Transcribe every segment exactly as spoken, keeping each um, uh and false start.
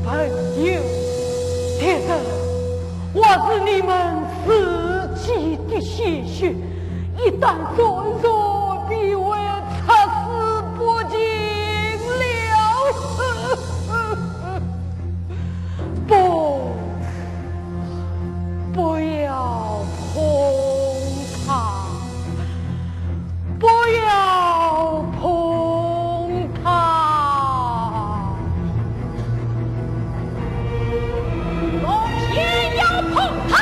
朋友，敌人，我是你们自己的鲜血，一旦沾染，必会出师不捷了。不，不要碰他。 不要碰他！我偏要碰他！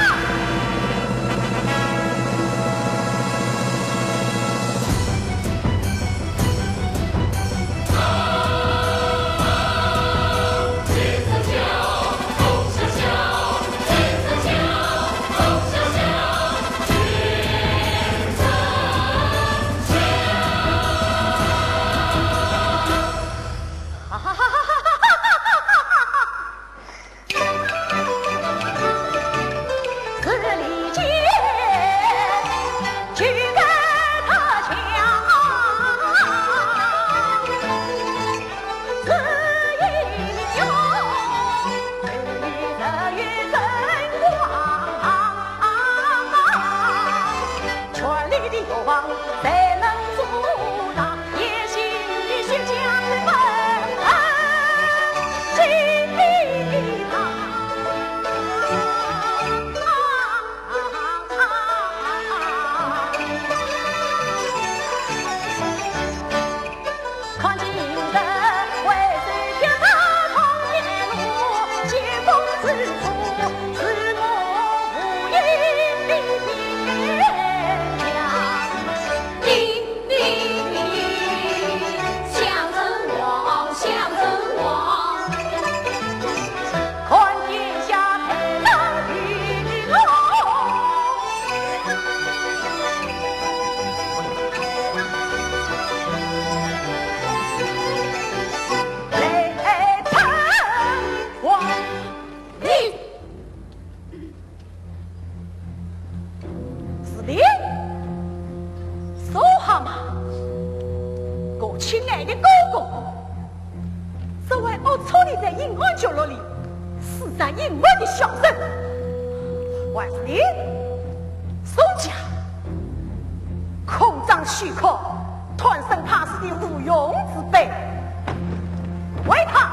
是的，说好嘛，我亲爱的哥哥，这位龌龊的在阴暗角落里施展阴谋的小人，还是你，苏家，空张虚壳， 贪生怕死的无用之辈。为他，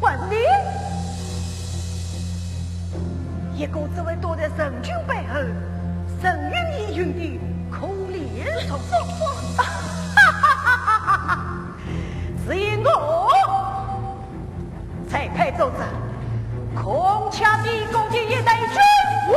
还是你，一个只会躲在人群背后，人云亦云的可怜虫。只有我 才配做这空前帝国的一代君王。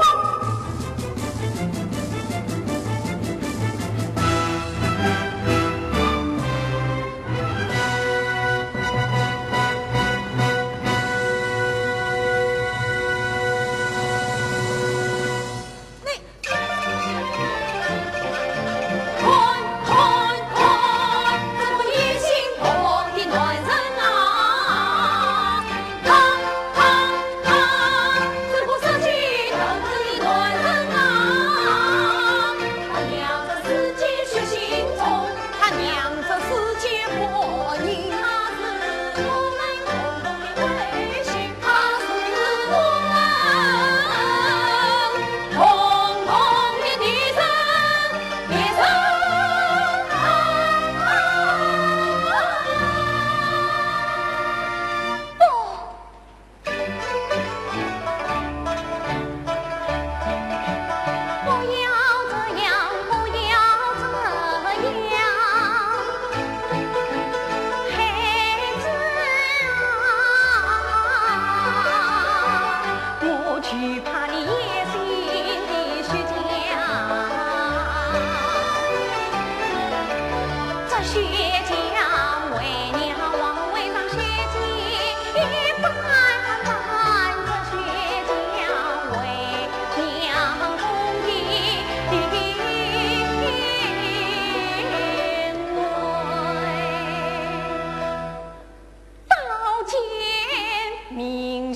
你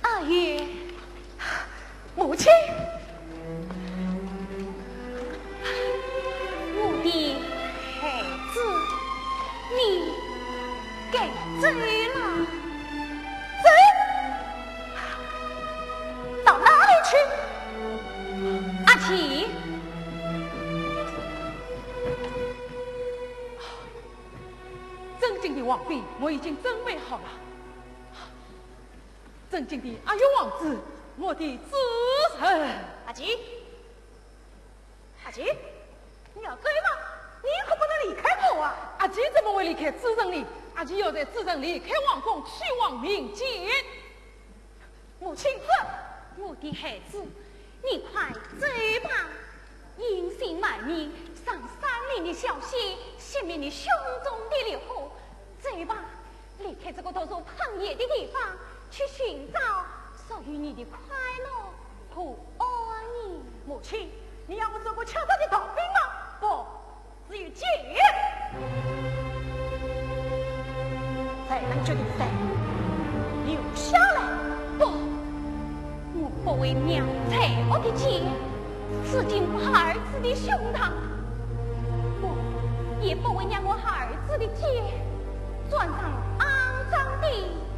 阿月，母亲，我的孩子，你该走了。走？到哪里去？阿姐。正经的王妃，我已经准备好了。 正经的阿月王子，我的主人。阿姐，阿姐，你要走吗？你可不能离开我啊！阿姐怎么会离开主人呢？阿姐要在主人离开王宫去往民间。母亲，这……我的孩子，你快走吧。 隐姓埋名，上山林里小溪，熄灭你胸中的烈火。走吧，离开这个毒蛇喷野的地方，去寻找属于你的快乐和安宁。母亲，你要我做个吃草的逃兵吗？不，只有戒。 才能决定谁留下来。不，我不会让罪恶的剑刺进我儿子的胸膛，我也不会让我儿子的剑染上肮脏的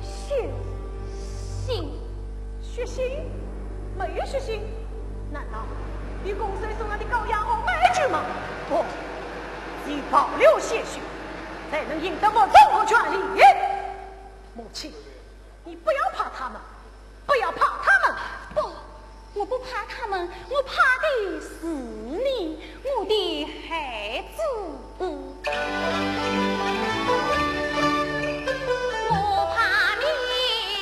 血腥。血腥？没有血腥？难道你公孙瓒送来的膏药和面具吗？不，只有保留鲜血， 才能赢得我众的权利。母亲，你不要怕他们，不要怕他们。不，我不怕他们，我怕的是你，我的孩子。我怕你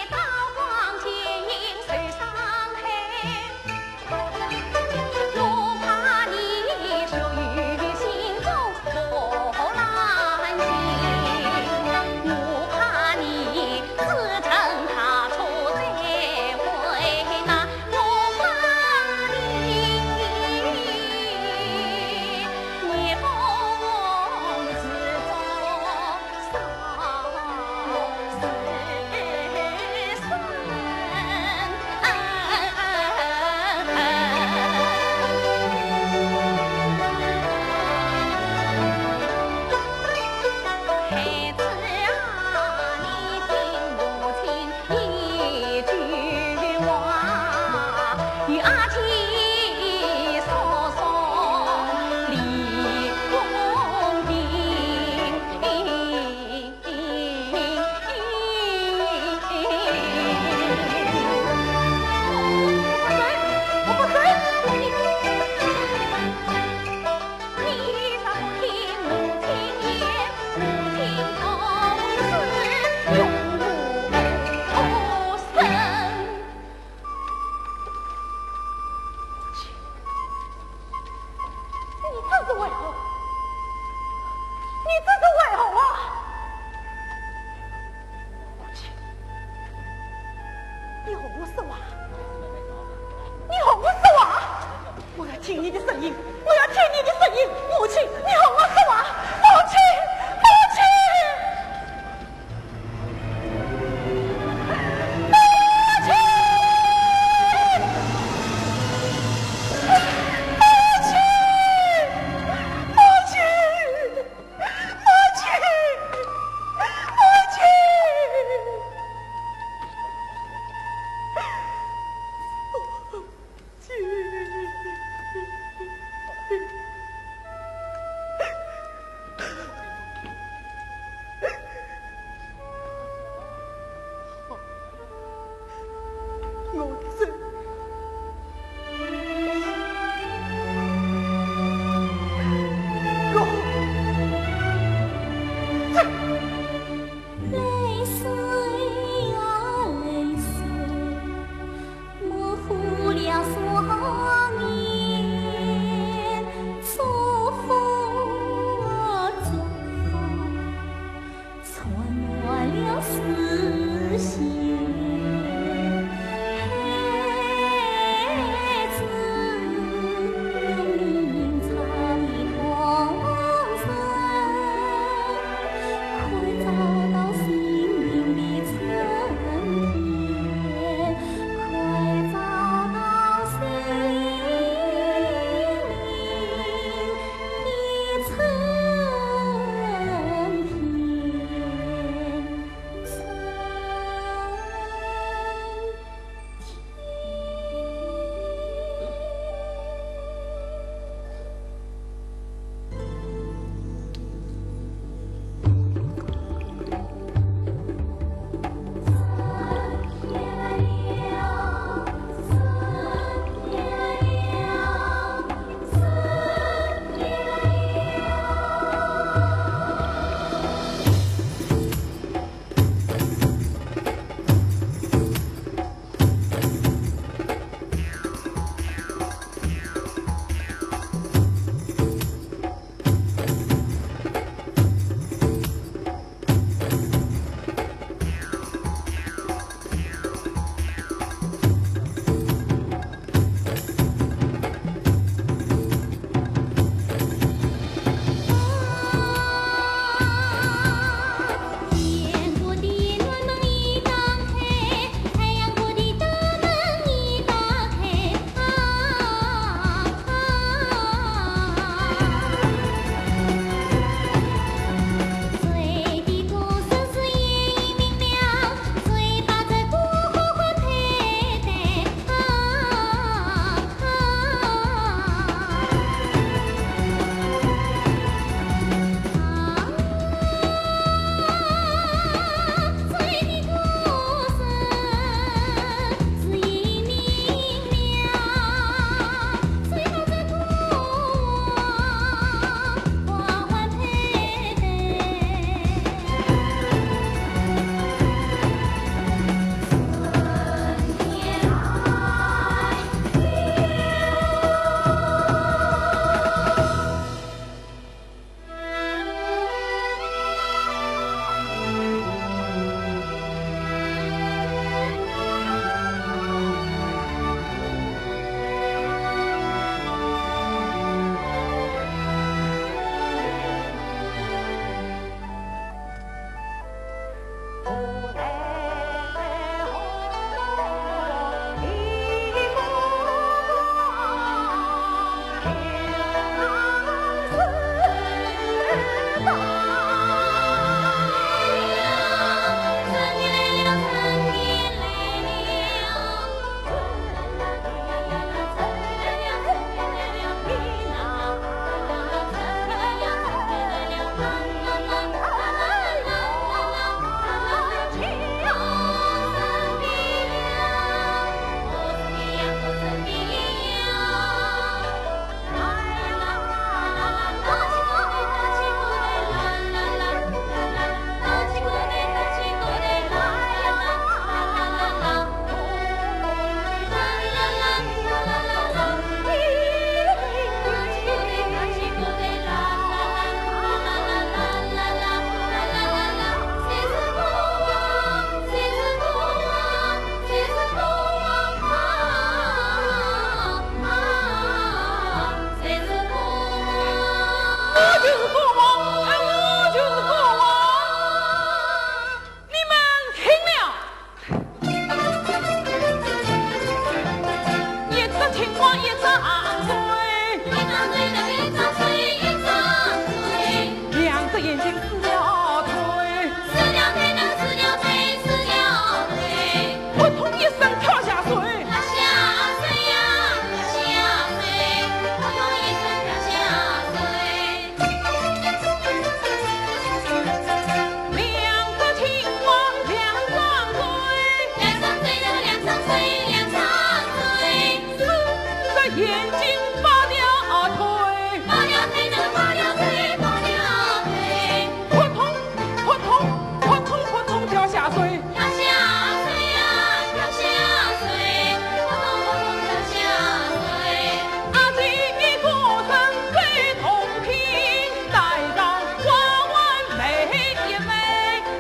刀光剑影受伤害。 我怕你血雨腥风波澜行，我怕你自称大楚在位呐，我怕你夜风自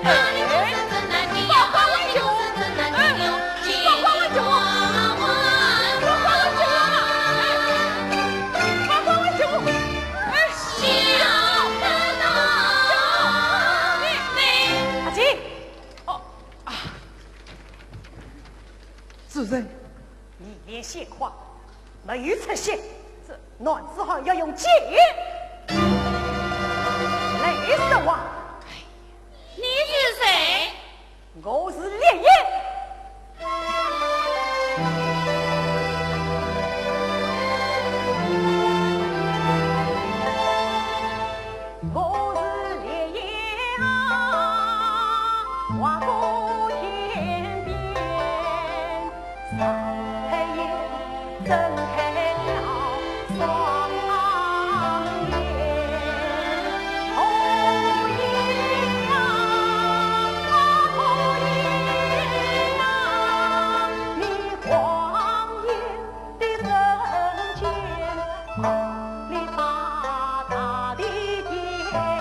哎，放开我！哎，放开我！放开我！哎，放开我！哎，阿姐，哦，啊，主人，你也闲话，没有出息，这男子汉要用剑来说话。 你是谁？我是烈焰。我是烈焰啊，划过天边。 大地间。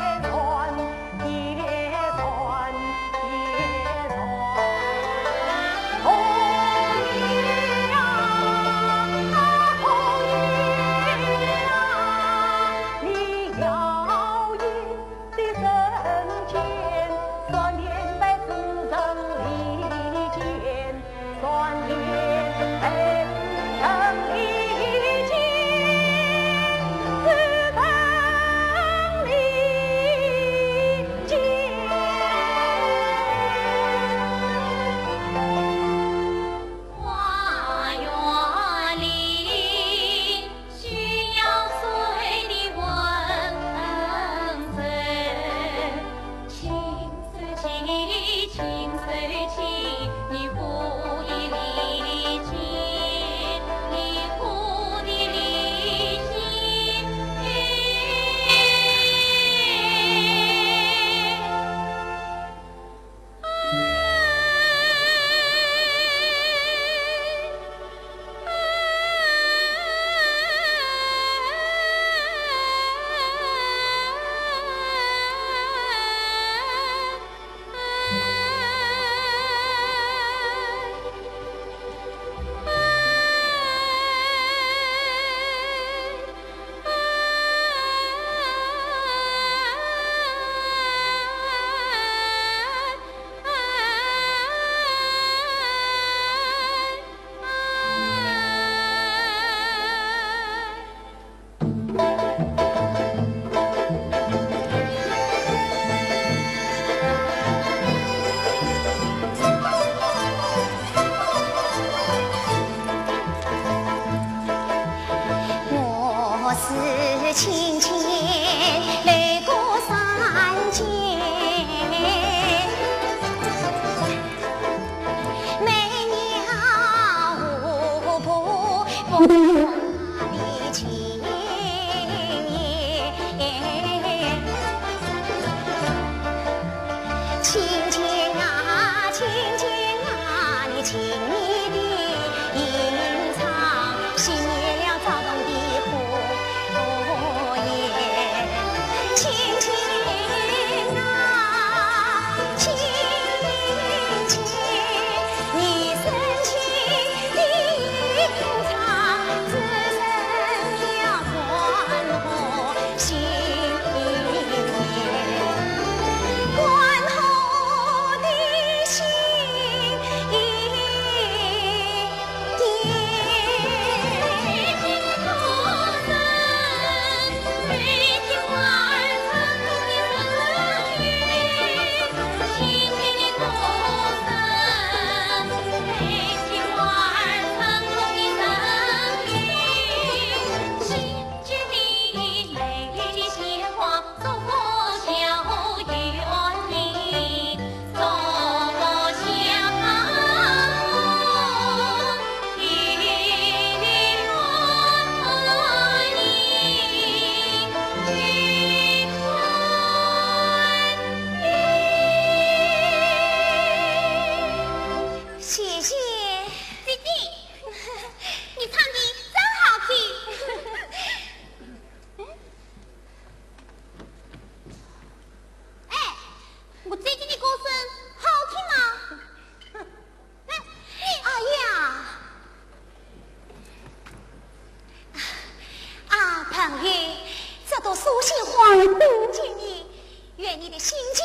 你的心境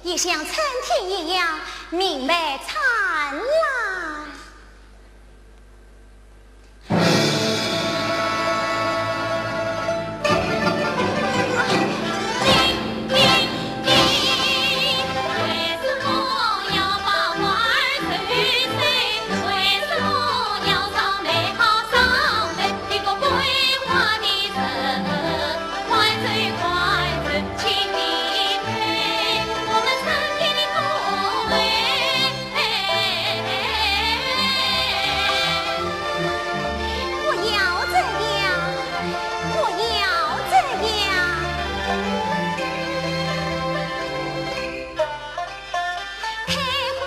也像春天一样明媚灿烂。不要这样，不要这样。开花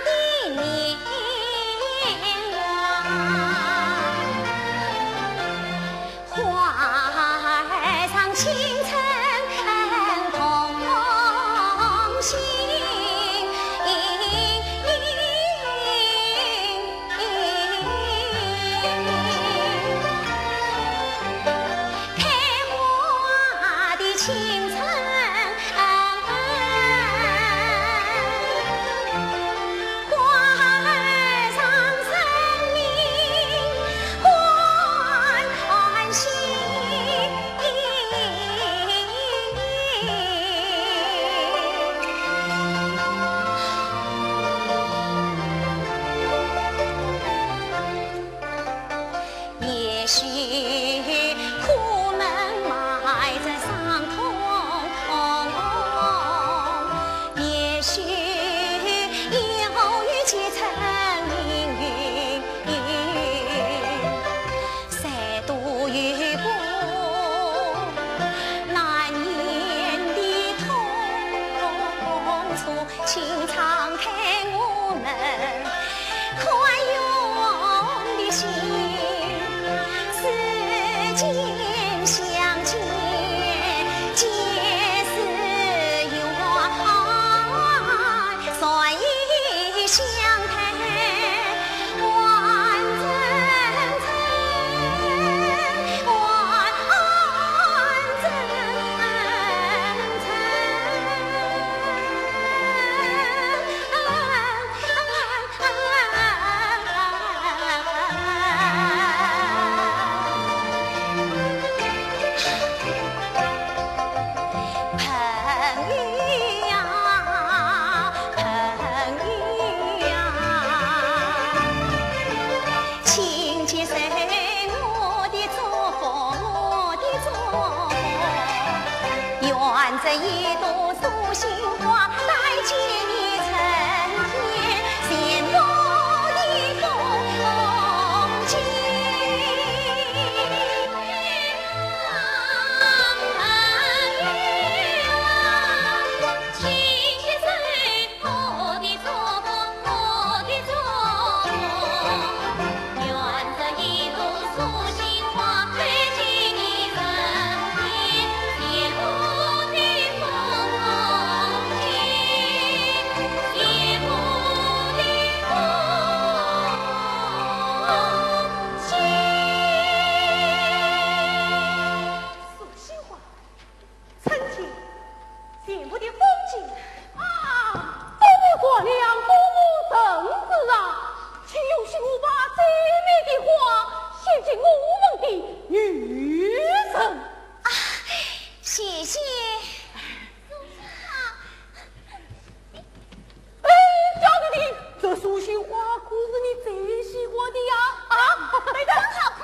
的年华，花儿上青春同行。 开花的青春，花儿让生命欢喜。 也许苦闷埋着伤痛，也许以后有几层命运，谁都有过难言的痛楚。 请敞开我们宽容的心，世间相见皆是缘，所以相待 朋友呀，朋友呀，请接受我的祝福，我的祝福。愿这一朵素心花带给你春天幸福的风景。 春天，幸福的风景啊，多么光亮，多么神似啊！请用心花把最美的花献给我们的女神。啊，谢谢。 哎，小弟弟，这素心花可是你最喜欢的呀？啊，对的。真好看。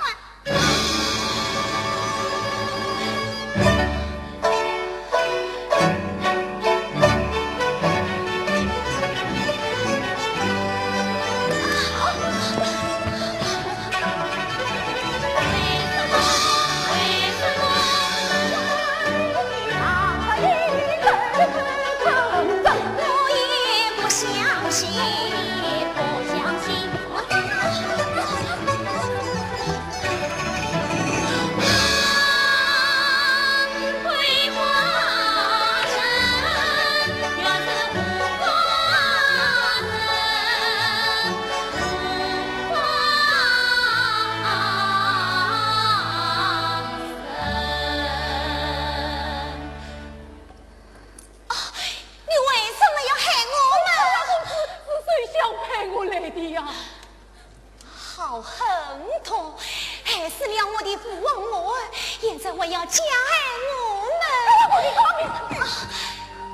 害死了我的父王母，现在还要加害我们。哎呀，我的个命！啊，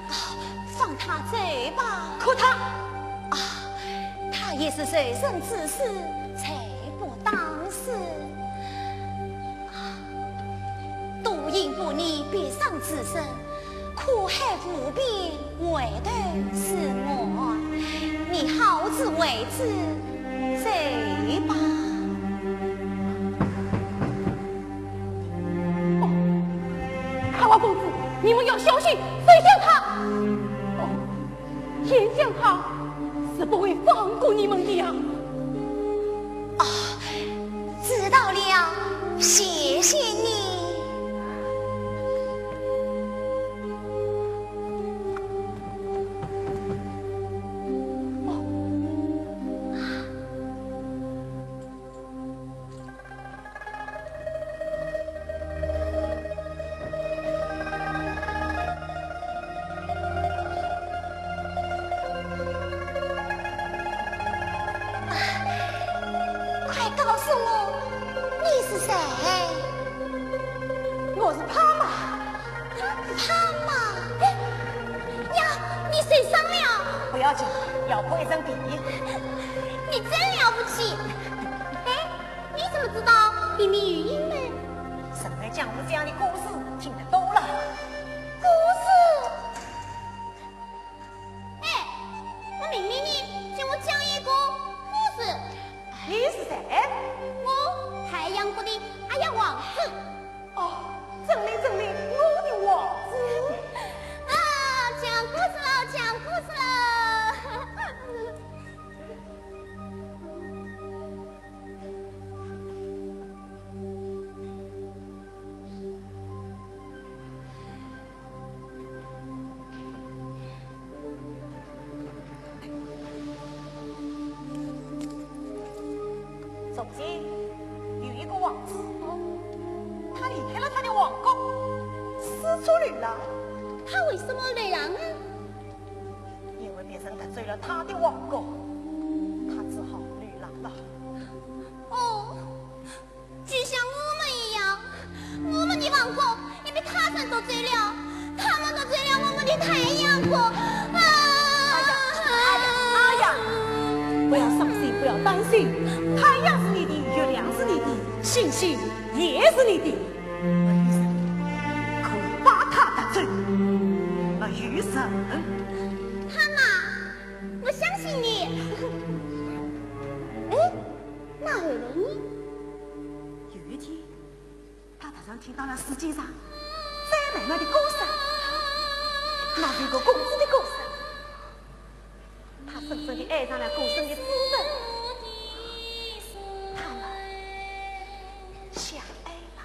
啊，放他走吧。可他……啊，他也是受人指使，罪不当死。啊，多行不义必伤自身， 苦海无边，回头是岸。你好自为之，走吧。哦，卡瓦公子，你们要小心，谁像他……哦， 严相他是不会放过你们的呀。哦，知道了，谢谢你。哦。 快告诉我，你是谁？我是帕玛。帕玛？哎呀，你受伤了？不要紧，要破一层皮。你真了不起。哎， 你怎么知道里面有阴谋？沈黛讲过这样的故事听得多了。故事？哎，我明明呢，听我讲一个故事。你是谁？我太阳国的阿雅王子。哦，真的，真的，我的王子。啊，讲故事了，讲故事了。 从前有一个王子，他离开了他的王国，四处流浪。他为什么流浪啊？因为别人得罪了他的王国，他只好流浪了。哦， 就像我们一样，我们的王国也被他人夺走了，他们夺走了我们的太阳国。啊！哎呀，哎呀，哎呀！不要伤心，不要担心，太阳是你的，月亮是你的，星星也是你的，没有人可以把他夺走，没有人。帕玛，我相信你。哎， 那后来呢？有一天，他突然听到了世界上最美妙的歌声，那是一个公主的歌声。他深深地爱上了歌声的主人，他们相爱了。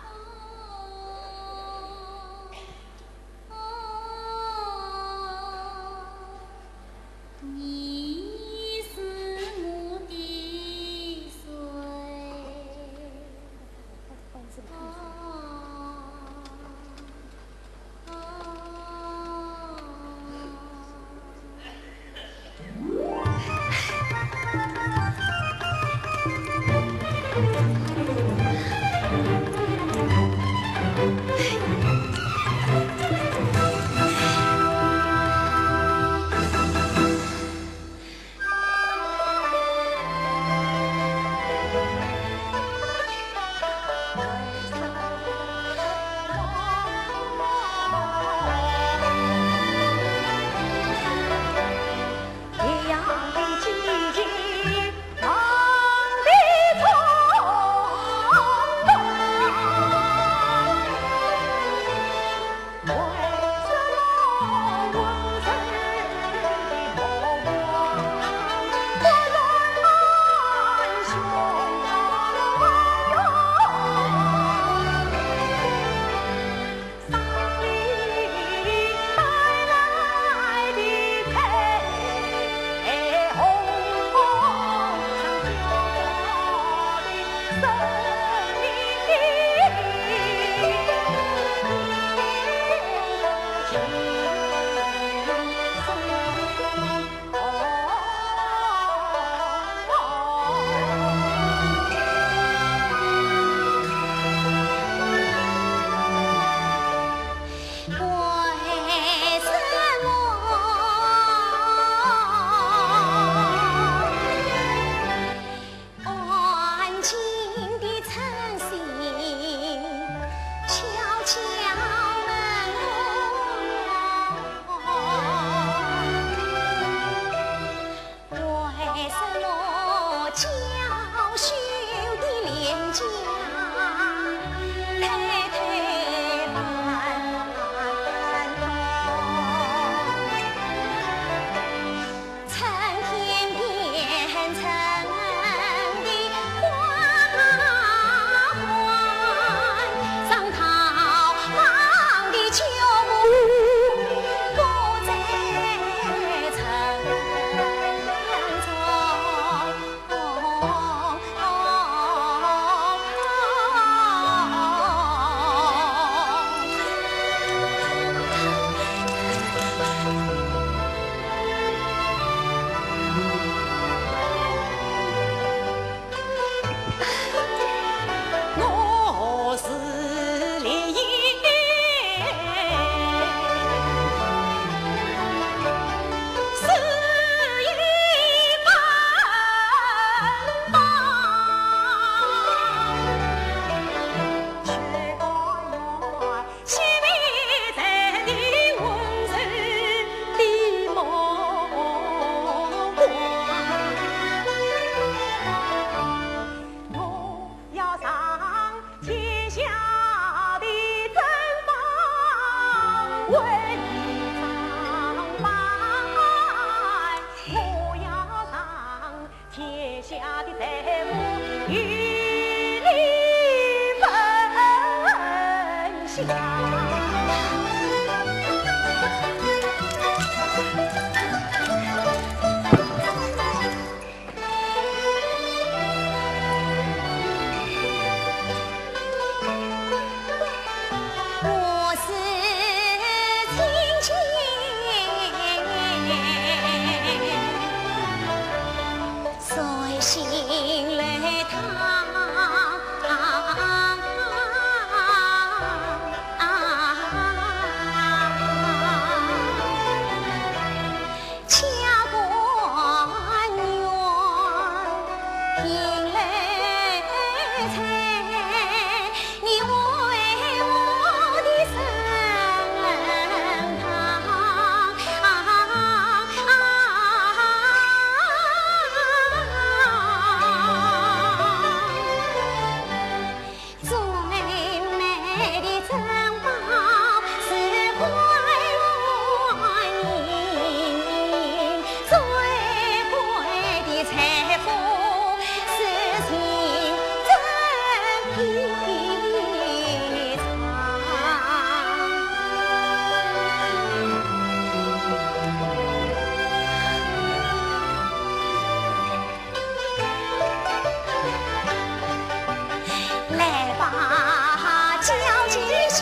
来吧，交际兄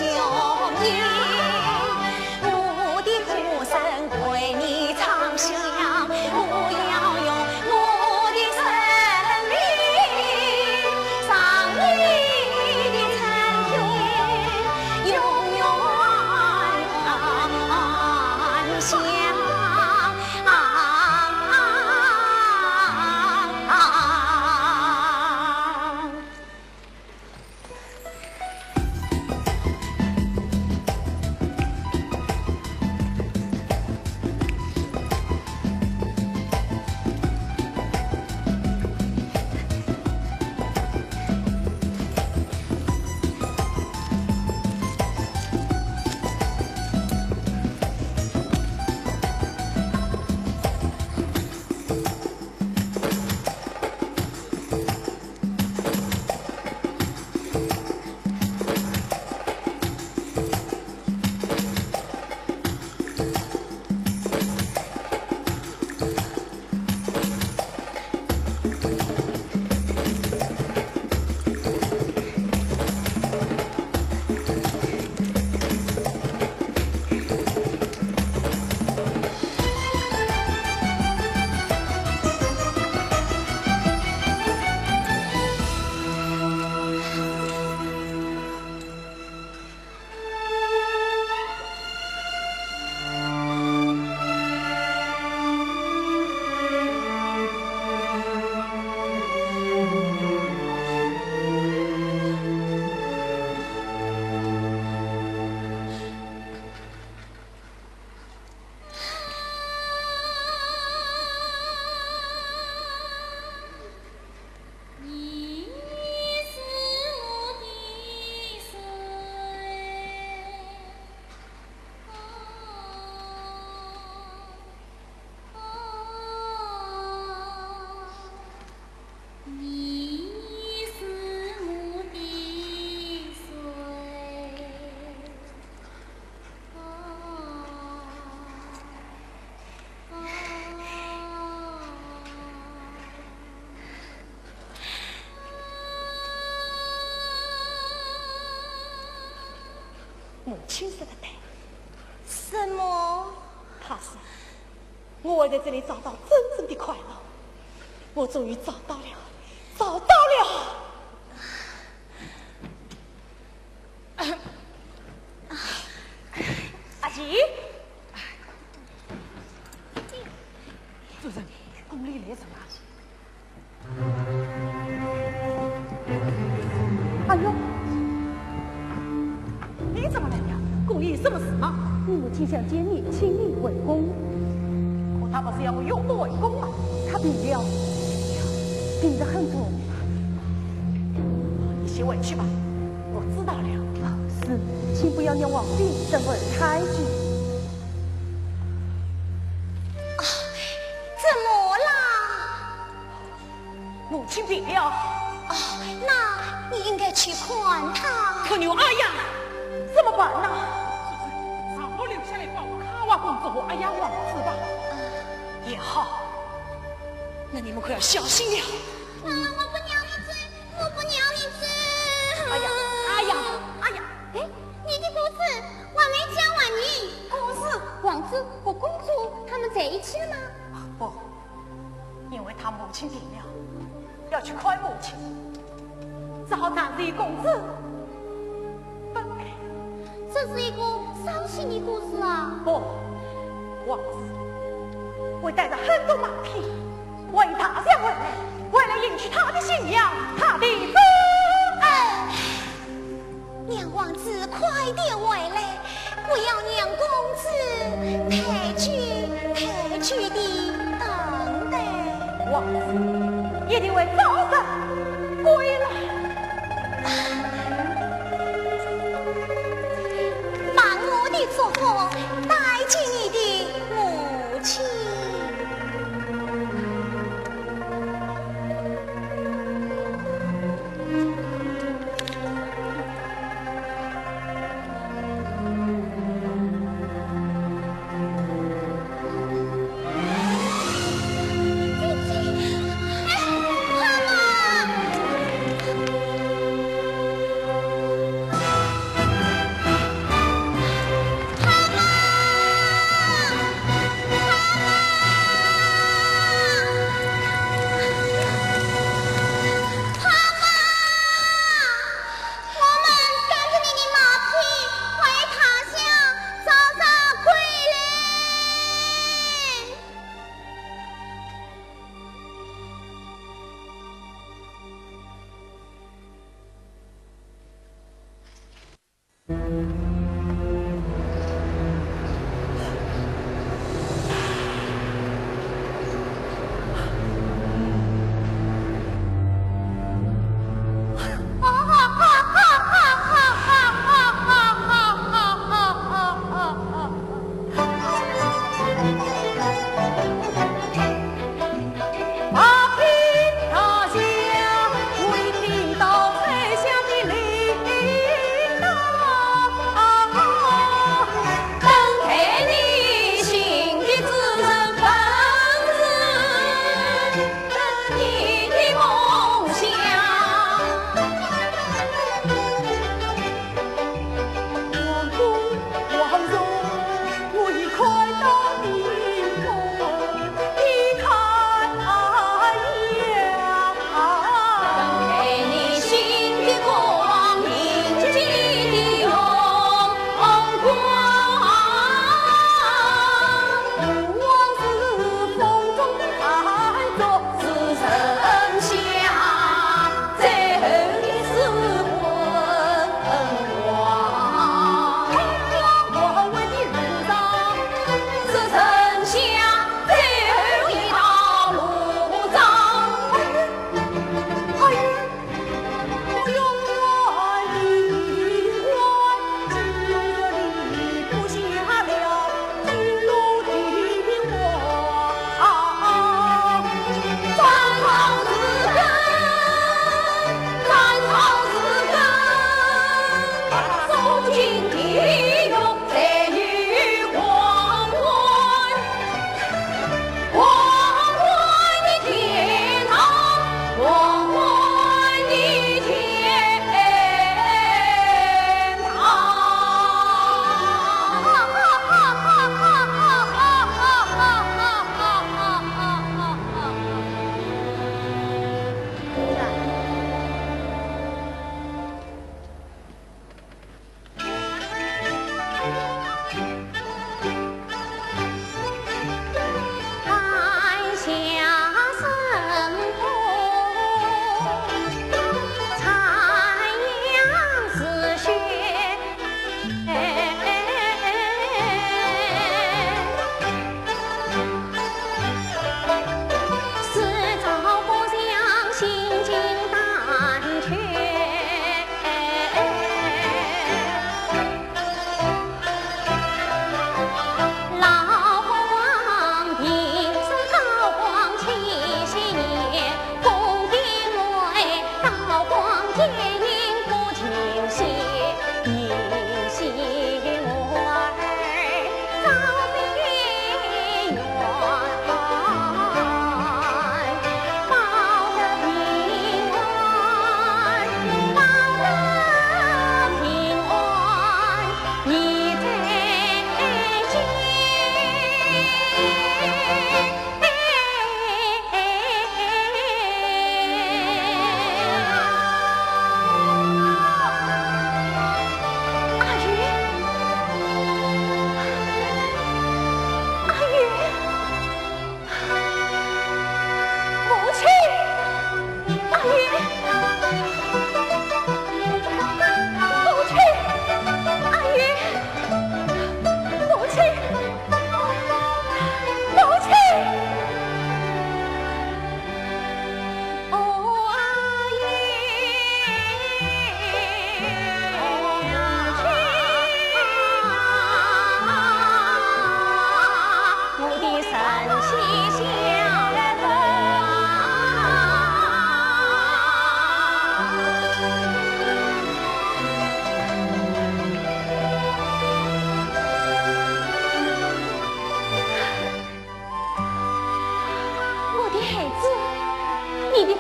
弟，我的歌声为你唱响，我要用我的生命唱你的春天，永远香。 母亲说的对。什么？他说，我会在这里找到真正的快乐。我终于找到了，找到了！阿姐，主任，宫里来人了。 哎呦，你怎么来了？宫里有什么事吗？你母亲想见你，请你回宫。可她不是要我永不回宫吗？她病了，病得很重。你先回去吧，我知道了。是，请不要让王妃等候太久。啊，怎么啦？ 母亲病了。哦，那你应该去看她。可我阿雅怎么办呢？让我留下来保护卡瓦公主和阿雅王子吧。也好，那你们可要小心了。啊，我不让你走，我不让你走。阿雅，阿雅，阿雅。哎，你的故事我还没讲完呢。故事？王子和公主他们在一起了吗？不，因为他母亲病了，要去看母亲，只好暂时与公子分开。这是一个伤心的故事啊。不，王子会带着很多马匹，会大小回来，回来迎娶他的新娘，他的夫人。让王子快点回来，不要让公子太久太久地等待。王子一定会早日归来。把我的祝福带给你的母亲。我们跟着你的马匹回他乡，早早归来。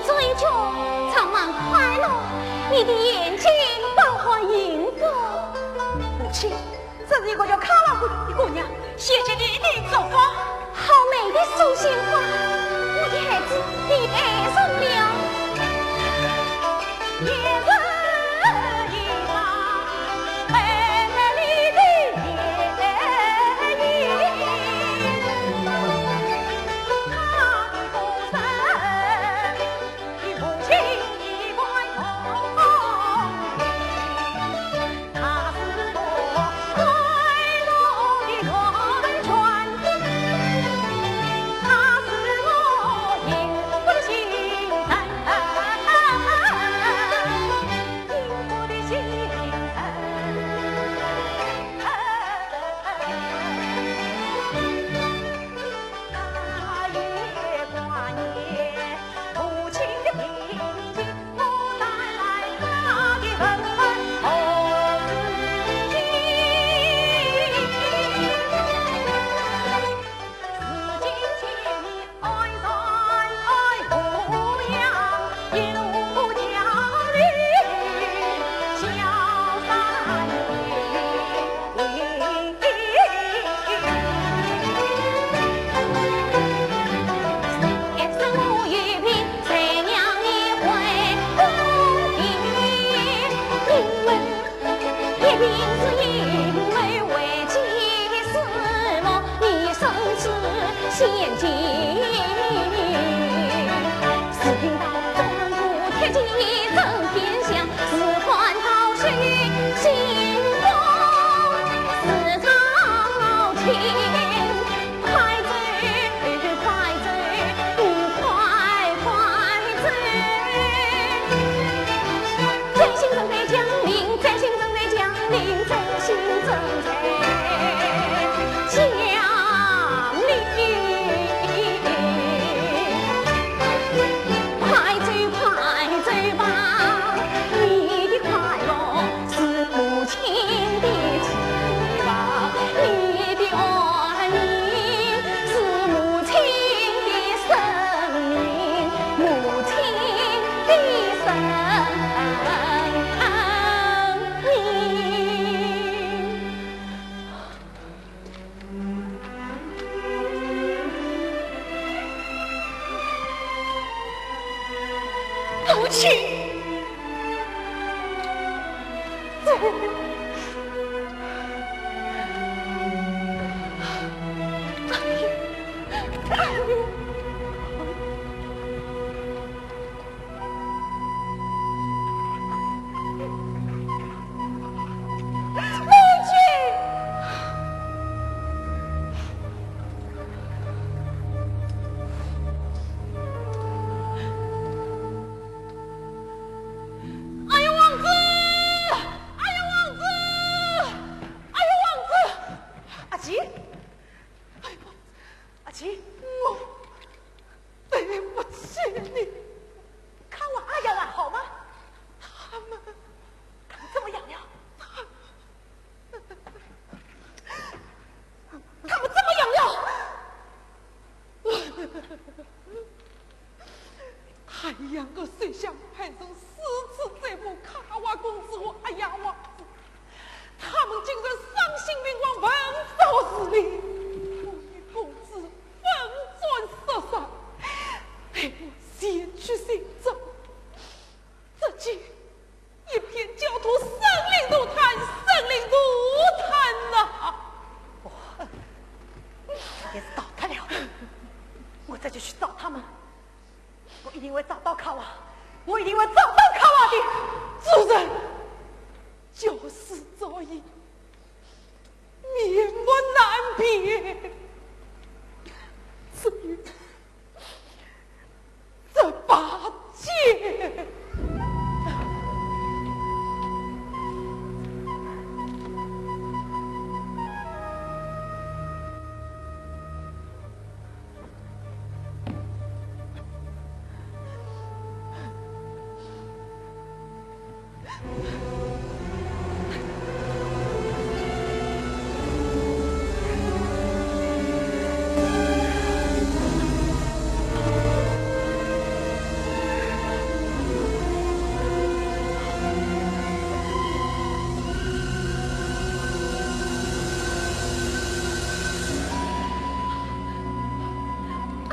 嘴角充满快乐，你的眼睛饱含幸福。母亲，这是一个叫卡瓦古的姑娘，谢谢你的祝福。好美的书信花，我的孩子，你爱上了。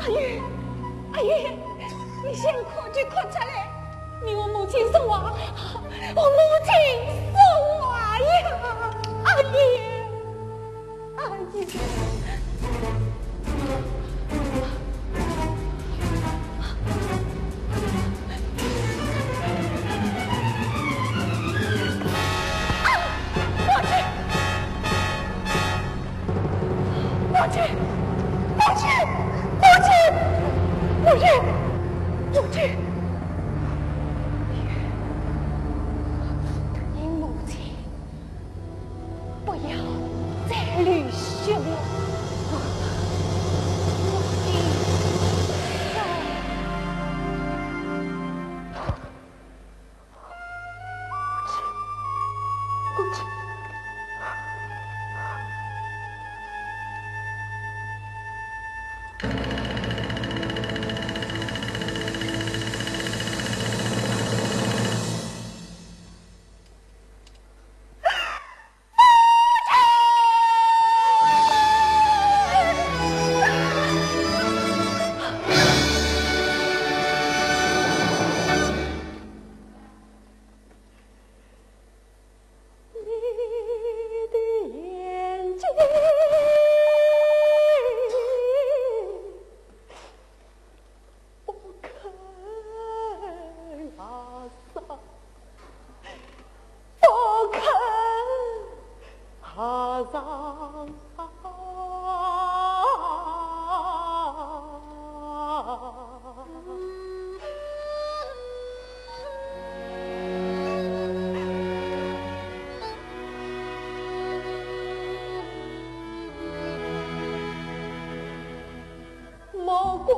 阿玉，阿玉，你先哭就哭出来，你和母亲说话，和母亲说话呀，阿玉，阿玉。 母亲，母亲，母亲，母亲，母亲，母亲，母亲，母亲，不要再流血了。我的，我的。 你的眼睛不肯合上，不肯合上。 目光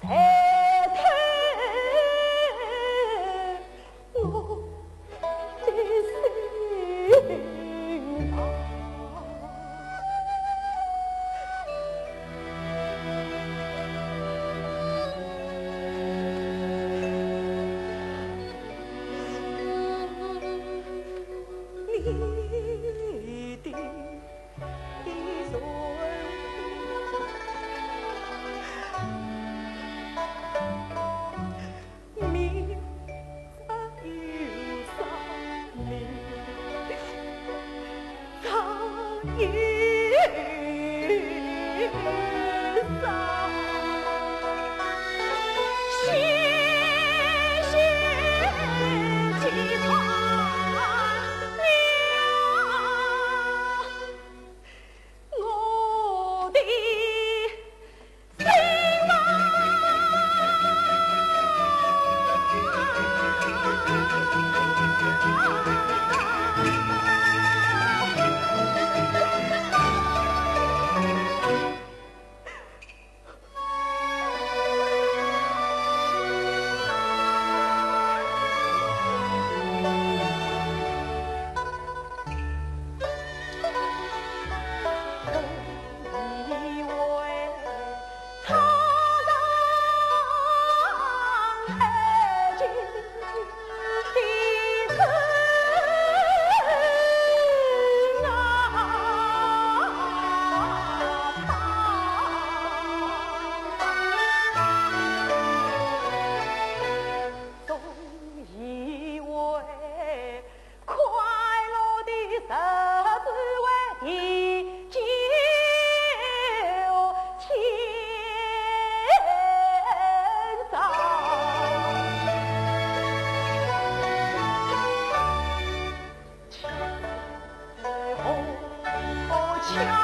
在头我的心上。你的 我的心啊。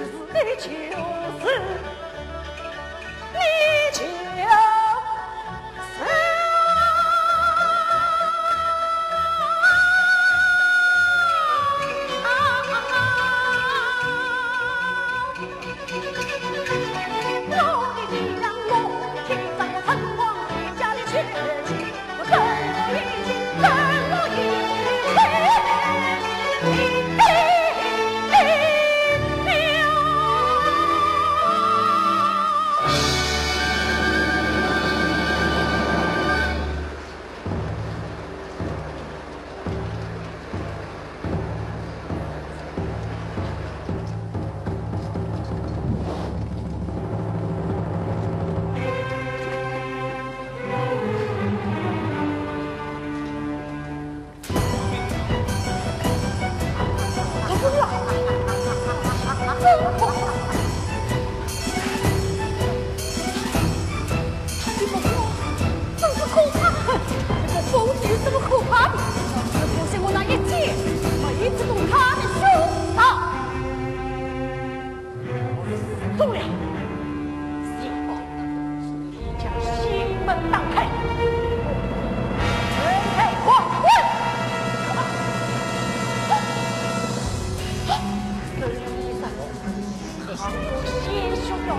你就是，你就是。真是可怕！这个疯子有什么可怕的？我相信我那一箭，每一次都他的胸膛。中了！小宝，你将心门打开，人开黄昏！生意上。 这些鲜血要流，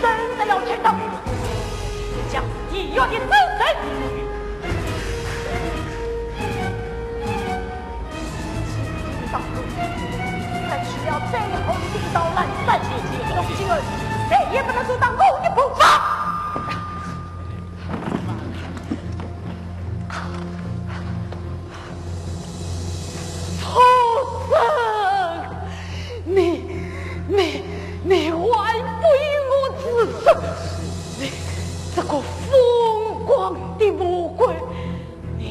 真的要天堂，将地狱的责任。当中，只要最后一道拦斩，从今后再也不能阻挡我的步伐。 畜生！你，你，你还不与我自首！你这个疯狂的魔鬼，你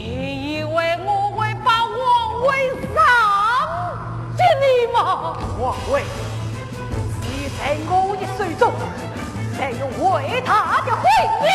以为我会把王位让给你吗？王位，你在我的手中，才有伟大的辉明。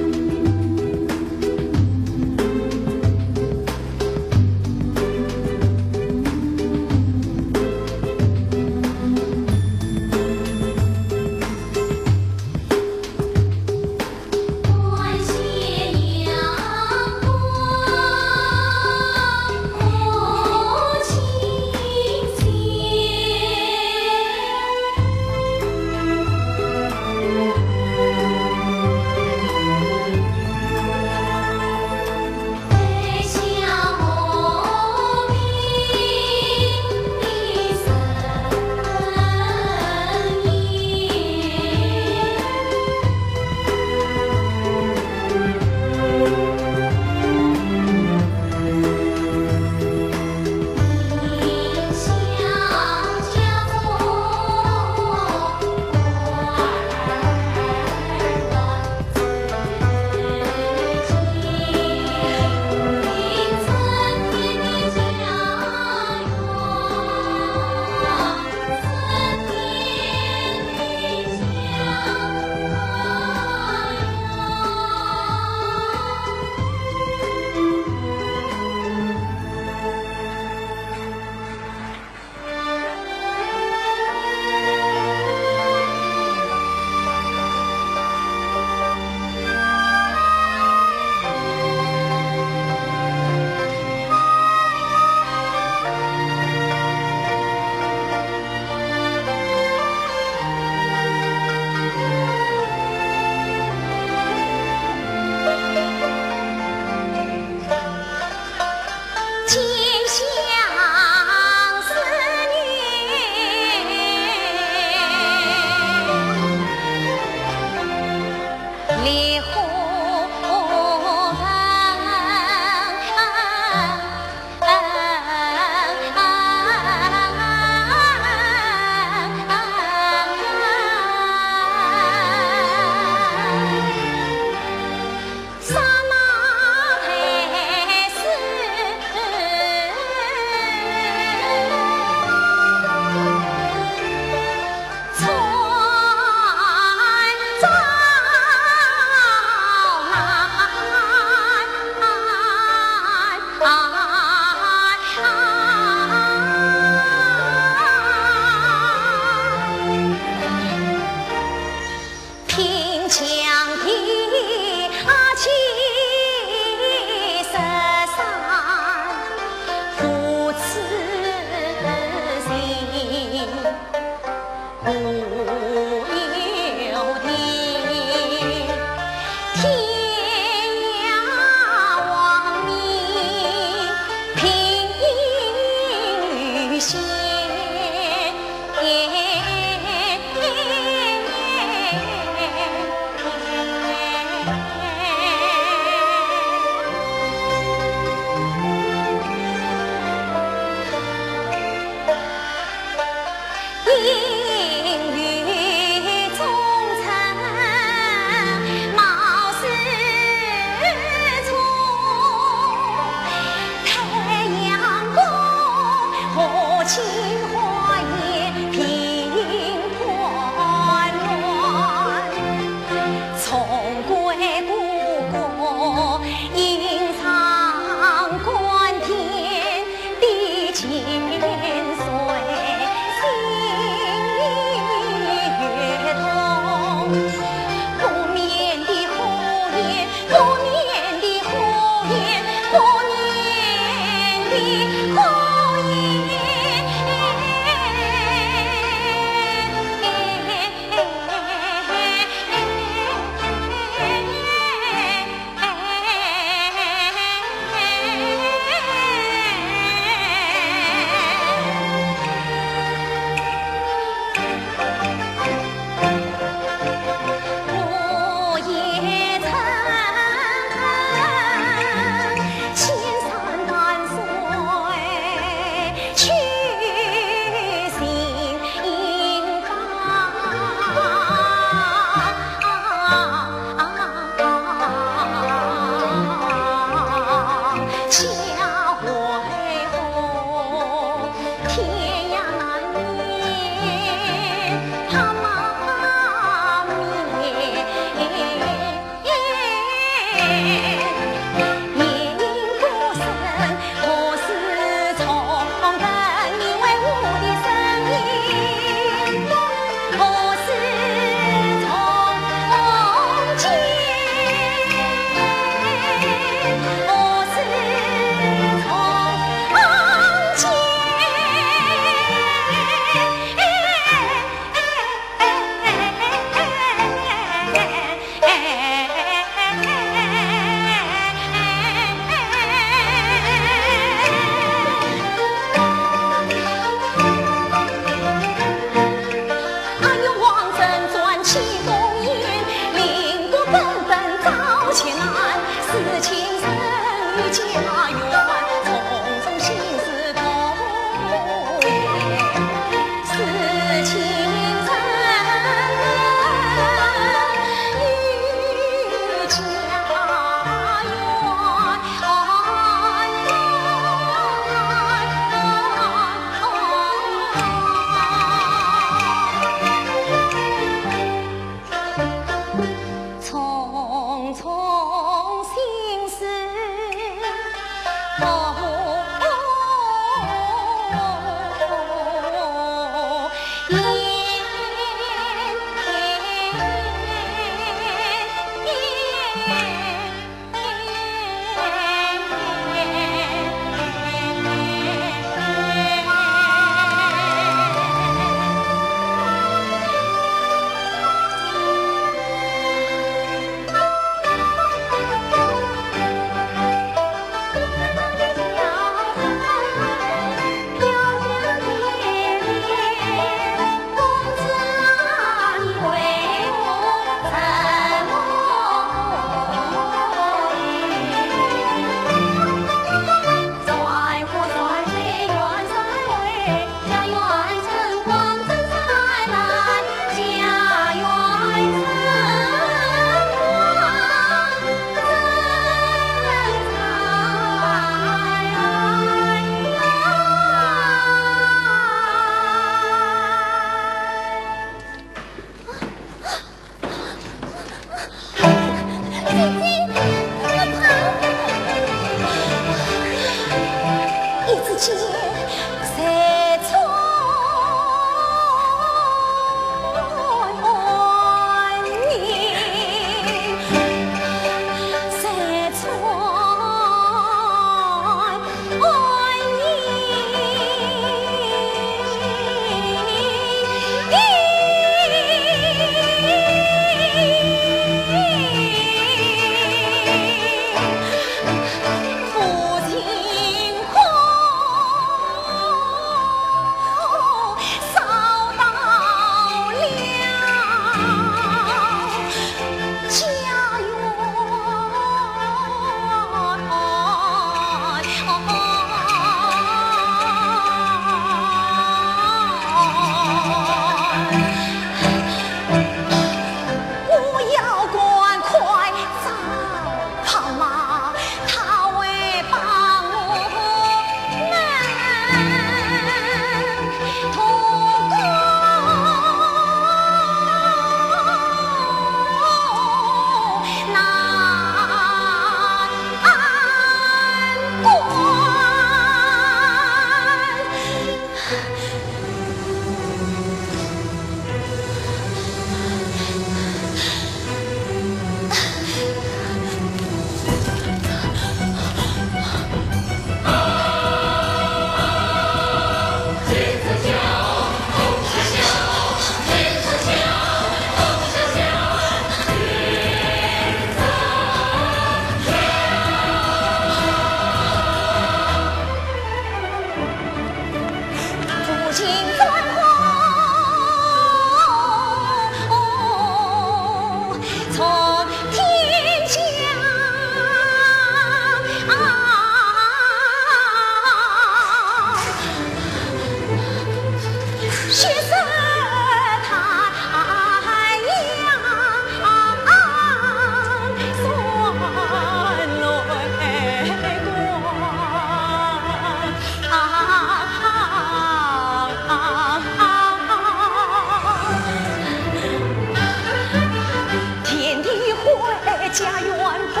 家园不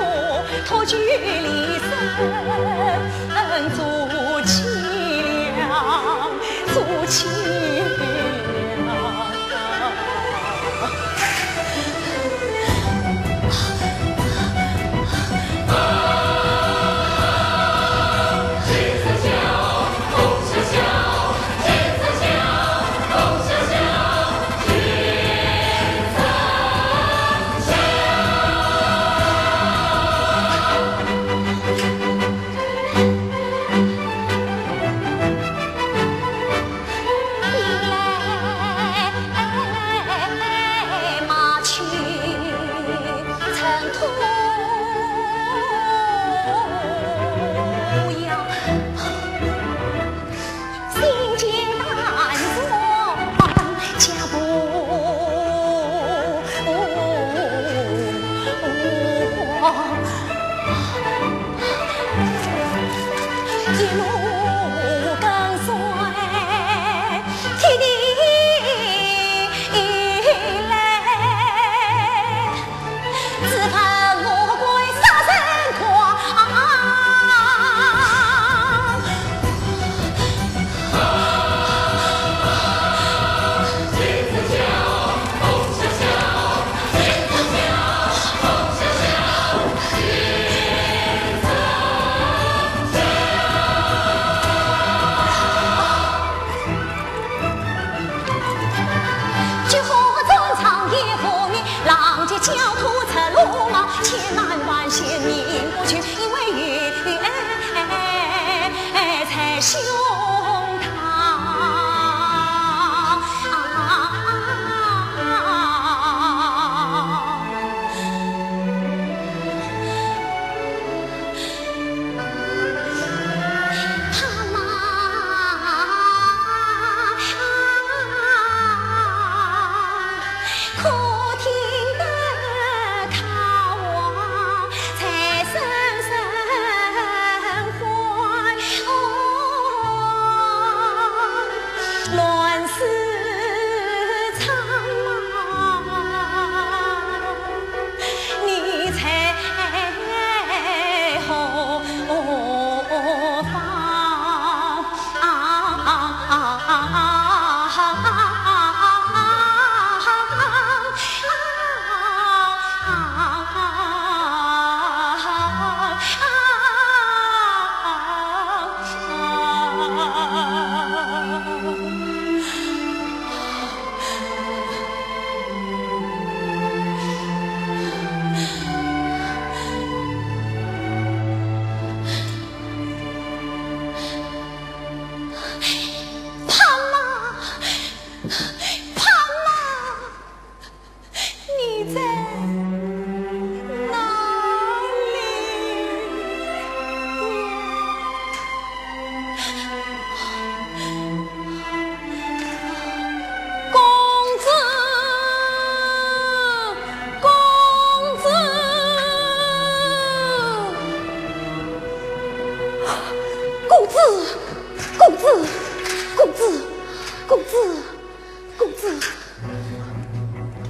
托举，离身做凄凉，做凄凉。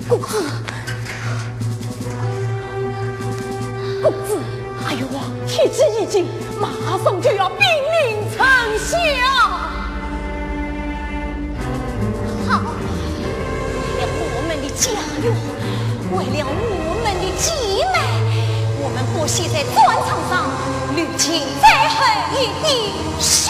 公子，公子，哎呦，天气已经马上就要兵临城下。好，为了我们的家园，为了我们的姐妹，我们不惜在战场上流尽最后一滴血。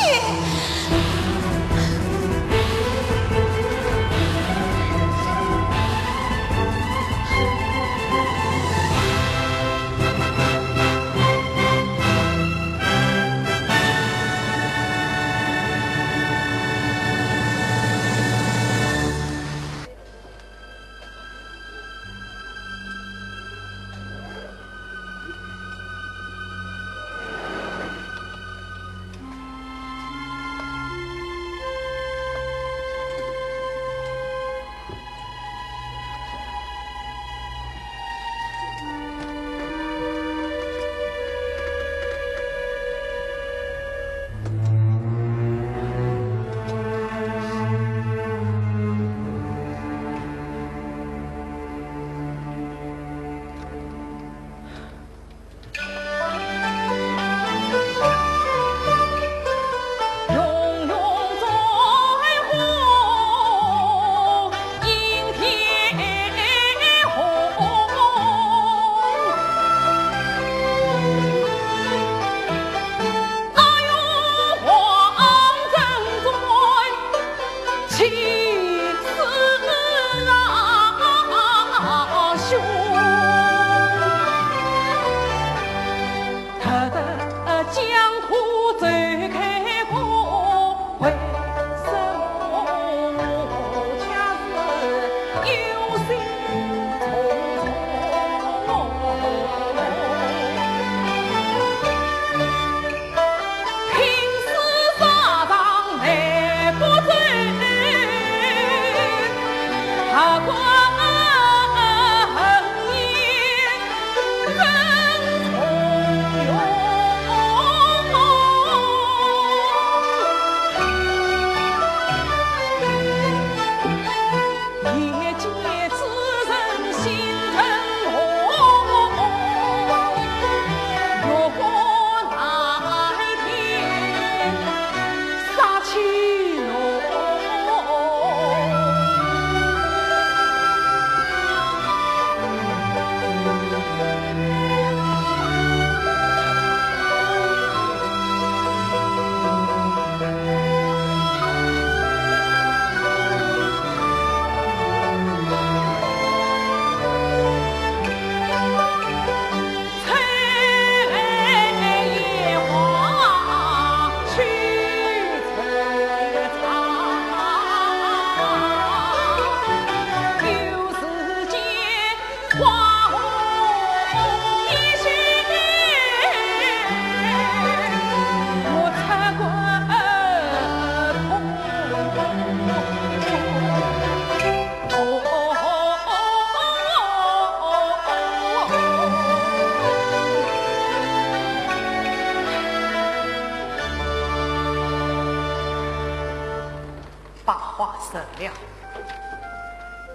话说了，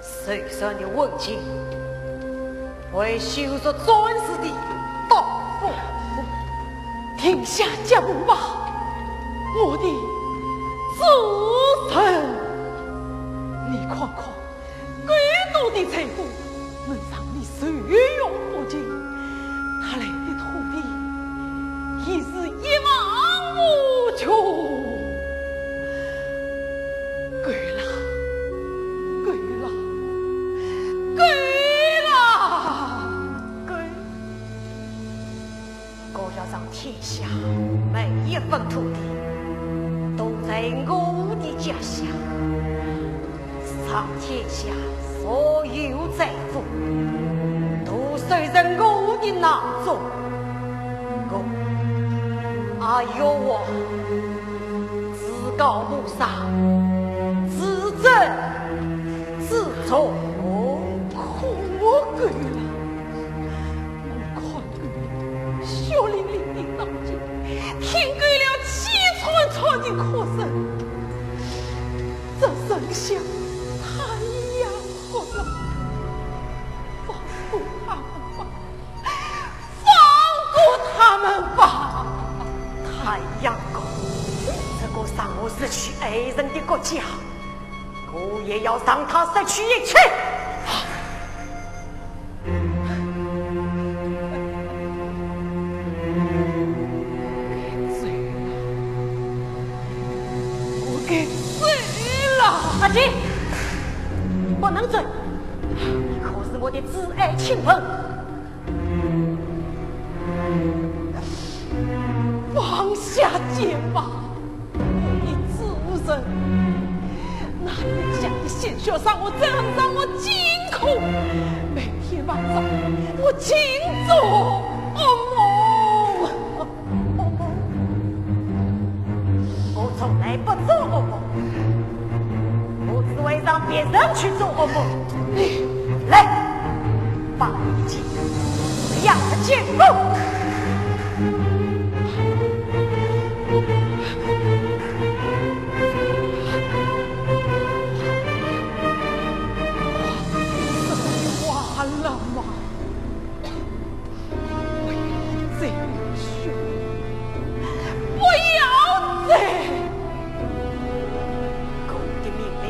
受伤的文静，会修筑战士的刀锋。停下脚步吧，我的主人。你看看， 够多的财富能让你受用不尽，他来的土地也是一望无穷。够了，够了，够了，够！ 我要让天下每一分土地都在我的脚下，让天下所有财富都收在我的囊中。我，阿育王，自高不上，自尊自重。可我够了，我看 血淋淋的刀剑，听够了凄惨惨的哭声。这人像太阳火了，放过他们吧，放过他们吧。太阳国，这个让我失去爱人的国家， 我也要让他失去一切。我该走了。阿金，不能走，你可是我的至爱亲朋。放下剑吧。 我的主人，那你家的鲜血让我怎样让我惊恐？每天晚上我尽做噩梦，噩梦。我从来不做噩梦，我只会让别人去做噩梦。你来，把你的剑 让他见风。完了吗？不要再流血，不要再！我的命令，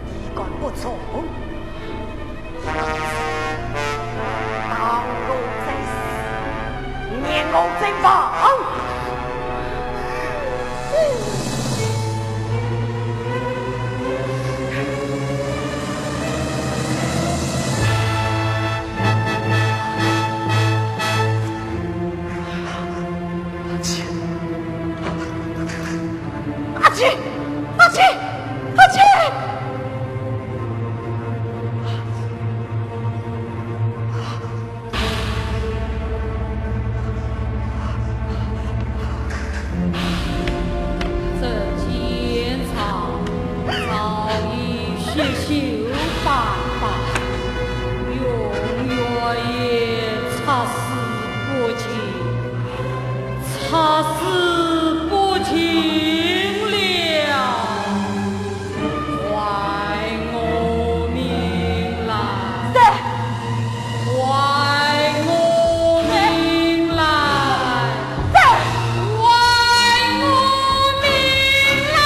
你敢不从？ 打我者死，念我者亡。阿姐，阿姐，阿姐，阿姐！ 这chiến場早已血肉斑斑，永远也插丝不清，插丝不清了。 还我命来！在！还我命来！在！还我命来！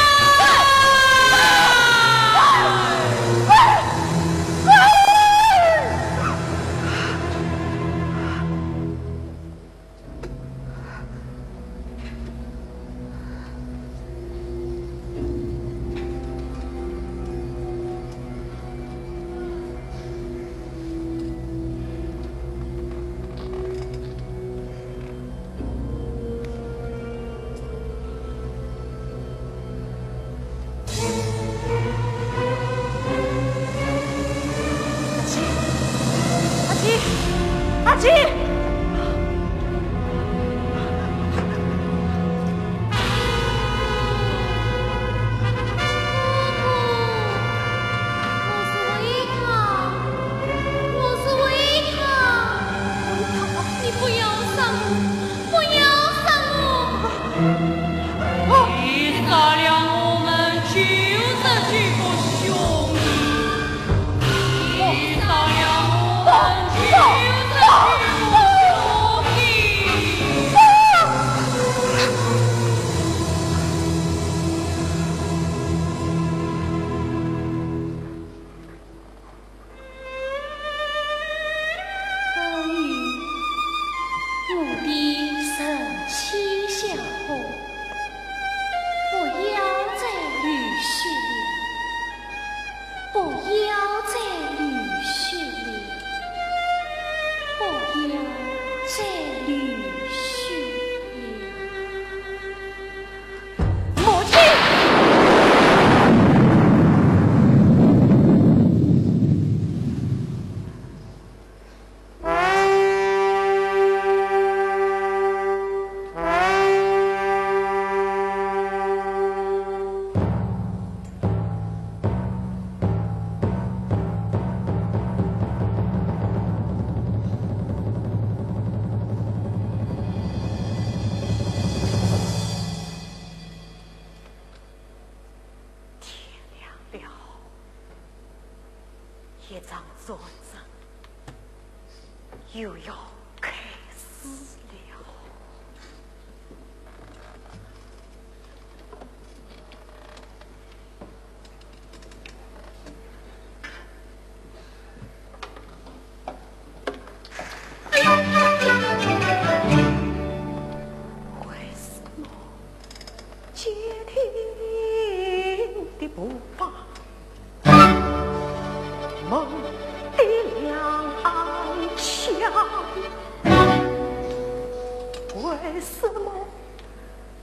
阿姐，阿姐，阿姐！我是为他，我是为他，你不要杀我！ 不要杀我！你杀了我们旧日我的神仙小伙，不要再流血了，不要再流血了，不要再流血了。 母亲！天亮了，一场战争又要开始了。 为什么坚定的步伐，猛的踉跄？为什么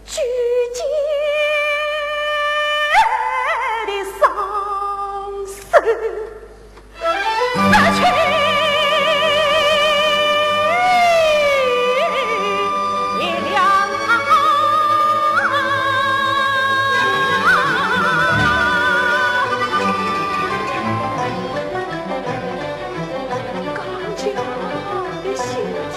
举剑的双手失去力量啊！刚强的心跳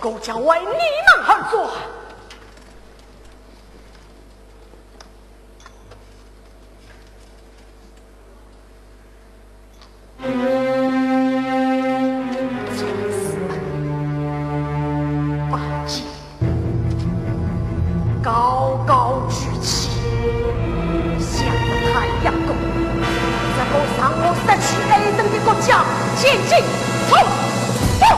我将为你们而做。从此，八戒 高高举起，向太阳公，这个让我失去爱人的国家，前进，冲！冲！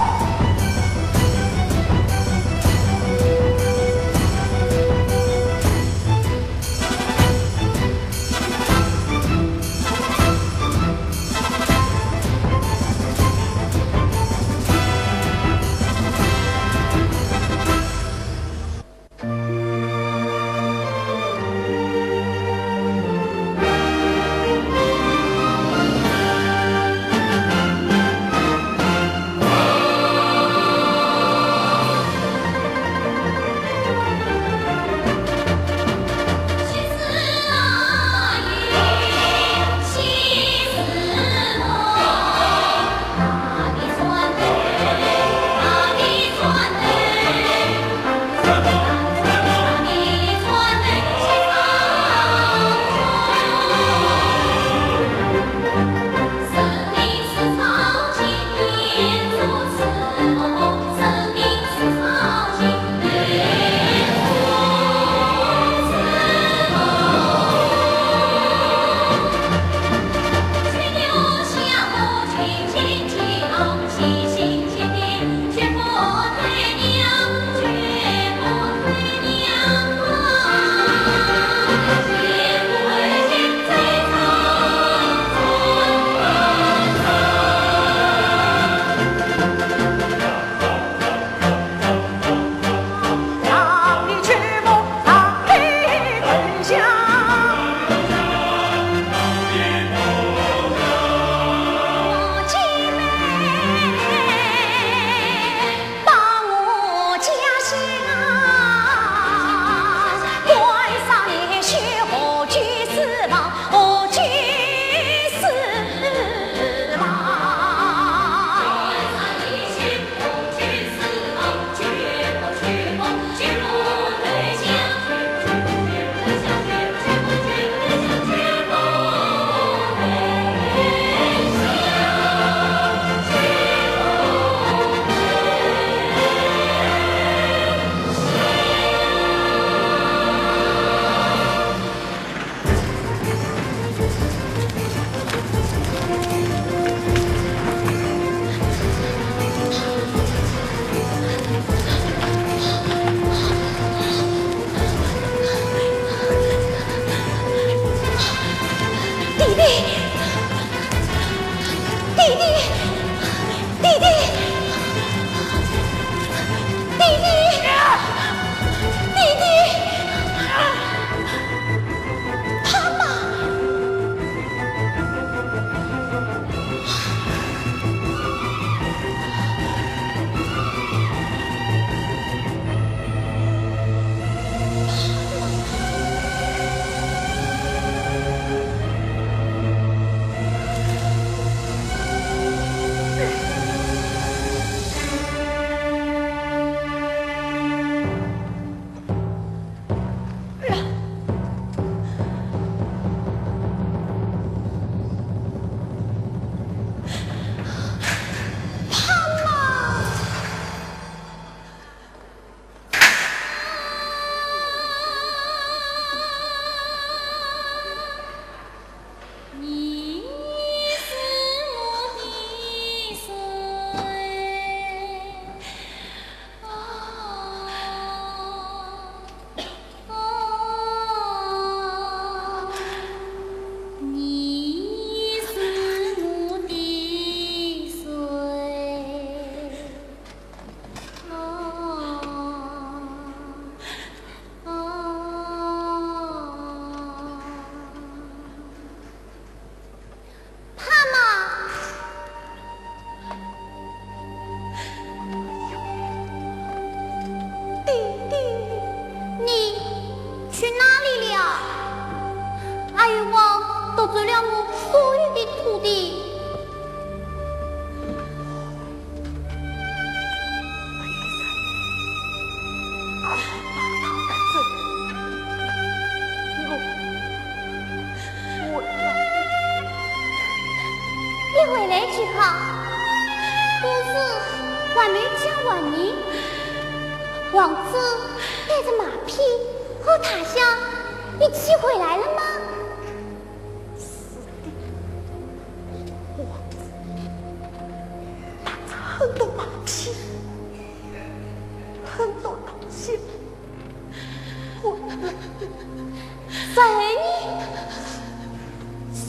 弟弟，弟弟，弟弟，弟弟，弟弟。 他们。弟弟，你去哪里了？阿育王夺走了我所有的土地。你，王子带着马匹和大象一起回来了吗？是的，王子带着很多马匹，很多大象。 我谁呢？是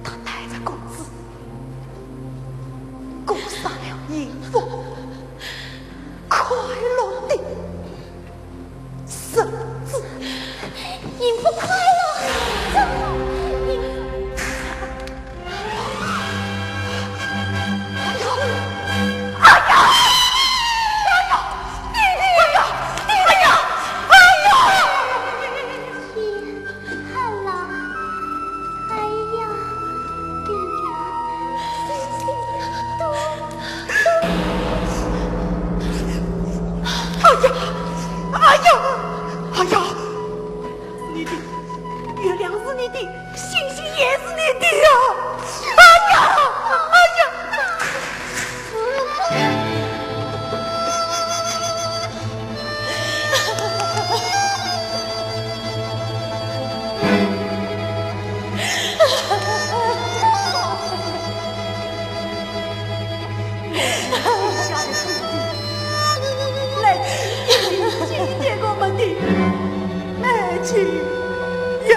他带着公子过上了幸福快乐的日子。幸福快乐？怎么？幸福？哎呀！哎呀！哎呀！弟弟！哎呀！弟弟！哎呀！天很冷。哎呀！弟弟！弟弟！都……哎呀！哎呀！哎呀！是你的，月亮是你的， 星星也是你的呀！哎呀，哎呀！来，祭奠我们的爱情呀！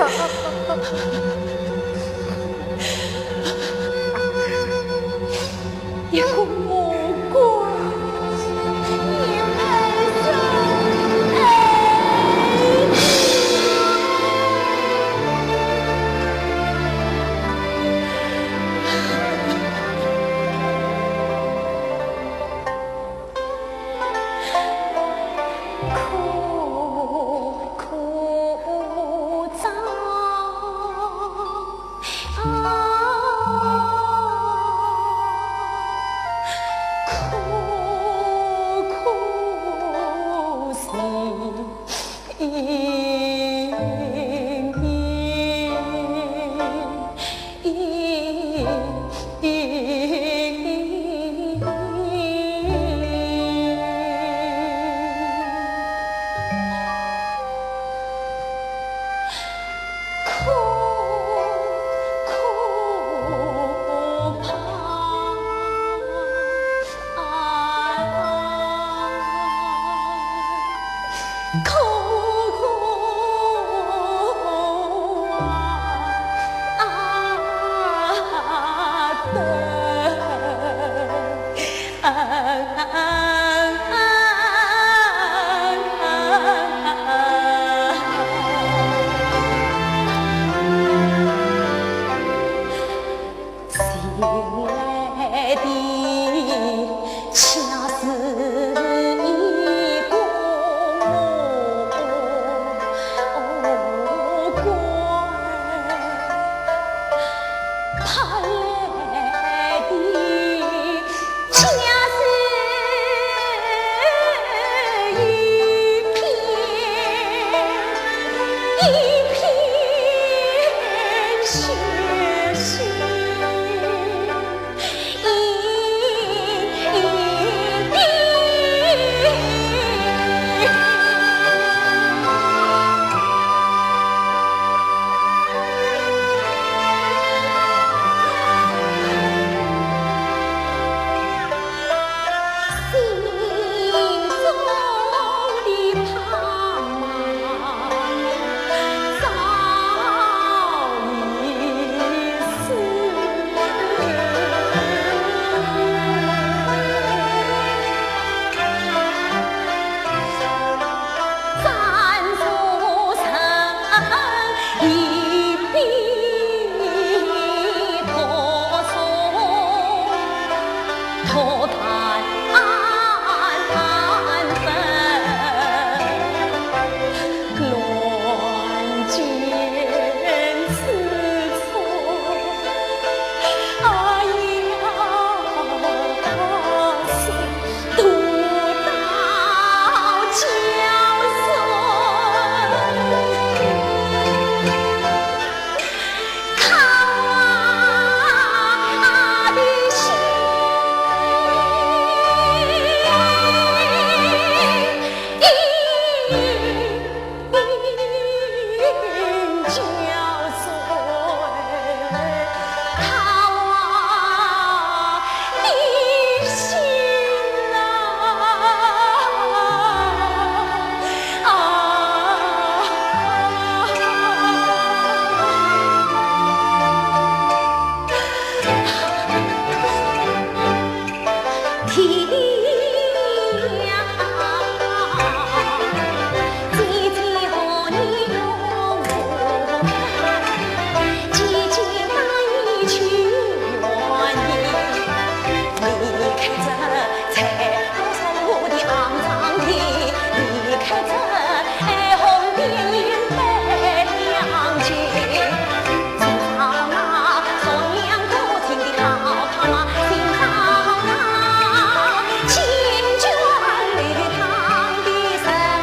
哎呦，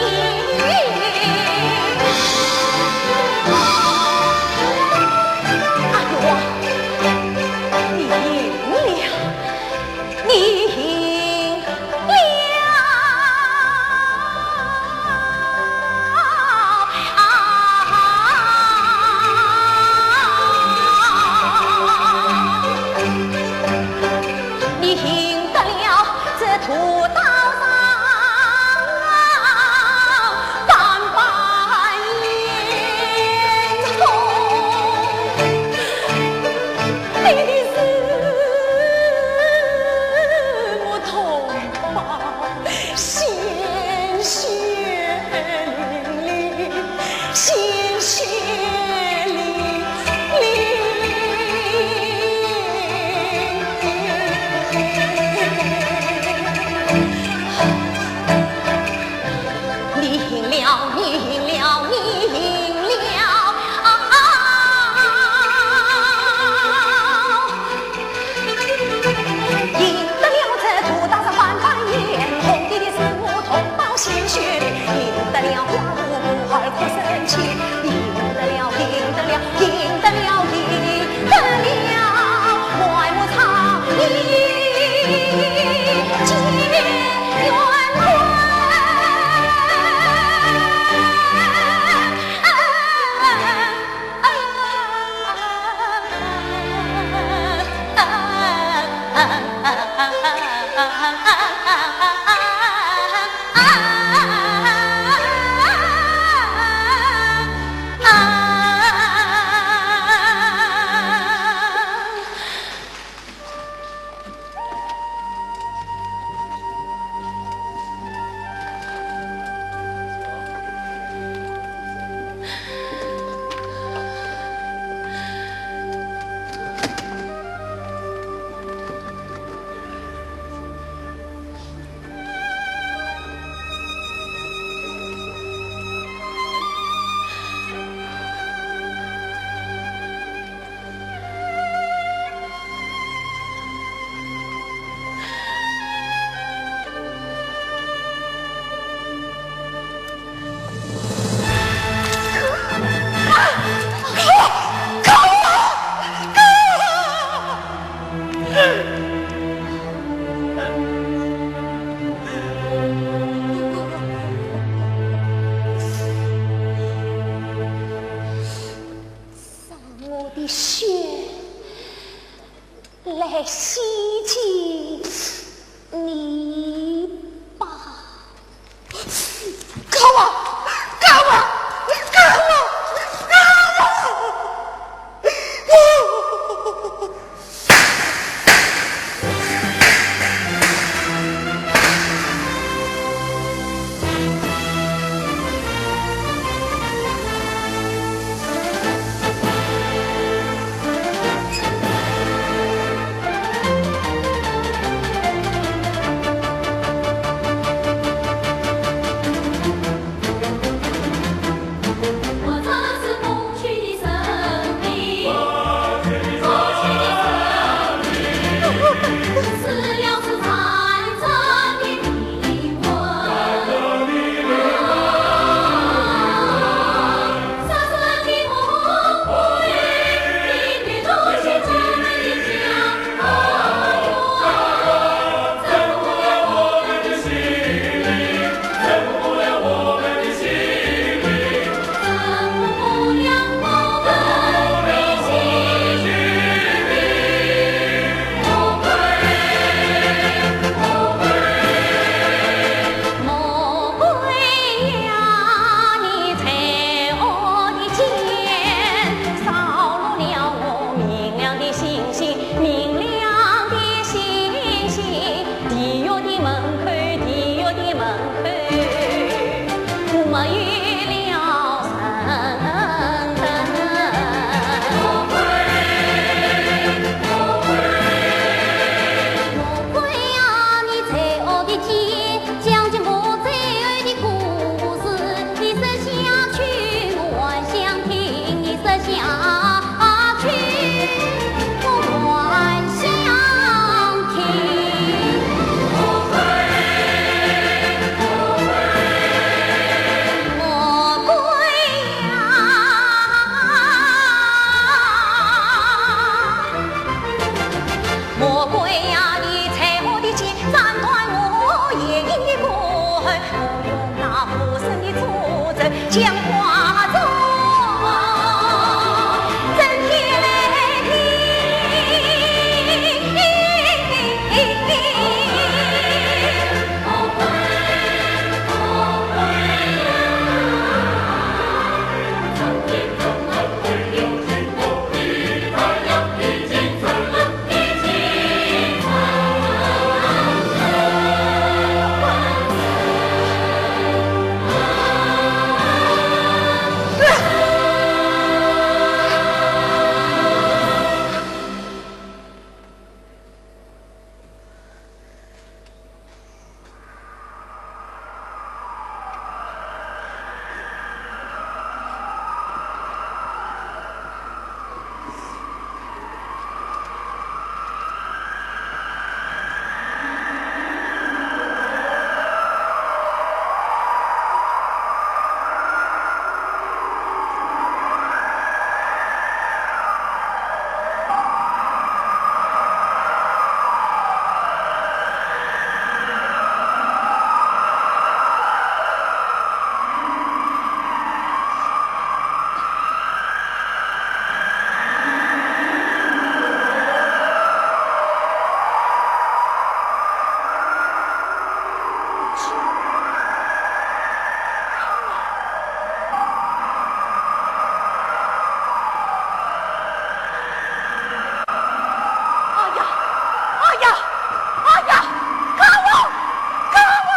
你赢了，你赢了！你赢得了这屠刀上万般冤枉，你的是我同胞鲜血淋漓。 鲜血淋漓。你赢了，你赢了，你赢了！啊！ 赢得了这屠刀上万般冤枉，红的是我同胞鲜血淋，赢得了花无骨而可生气，赢得了，赢得了，赢得了，赢得了，万物苍天见冤枉。让我的血来洗净你吧。 够啊！够啊！够啊！够啊！讲话中，真天来听。哎呀，哎呀，哎呀，救我，救我！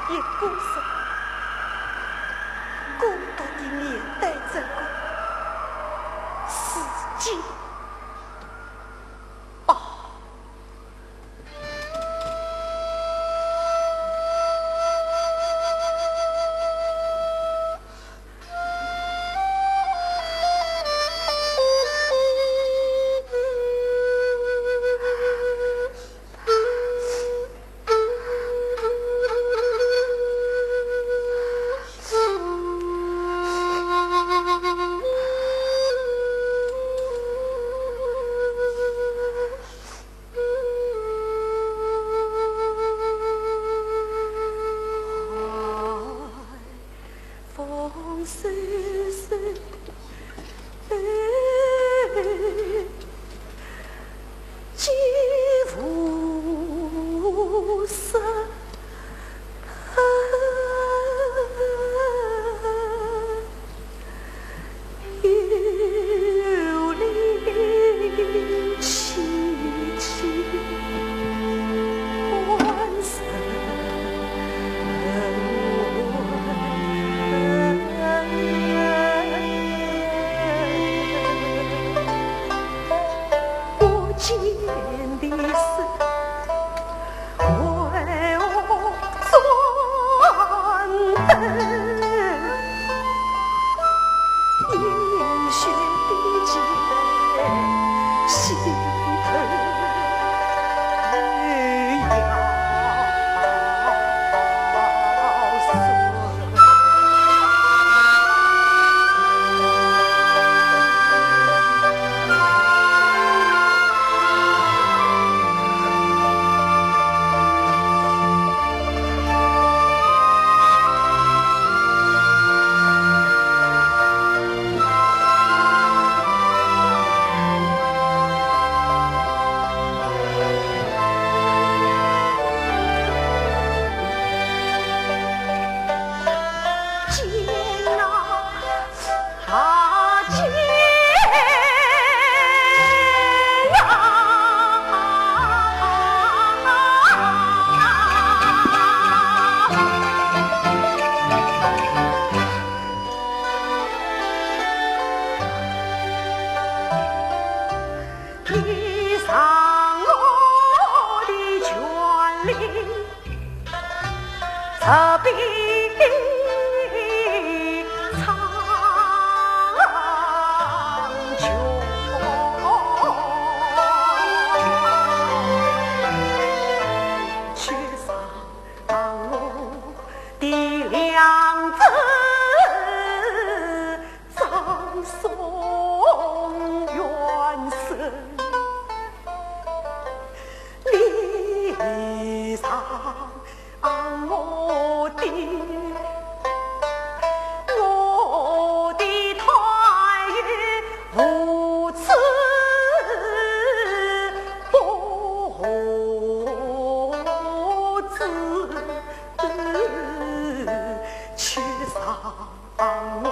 一个人，孤独地面对这个世界吧。娘子葬送元神，你让我的，我的太爷父子不知。 去上我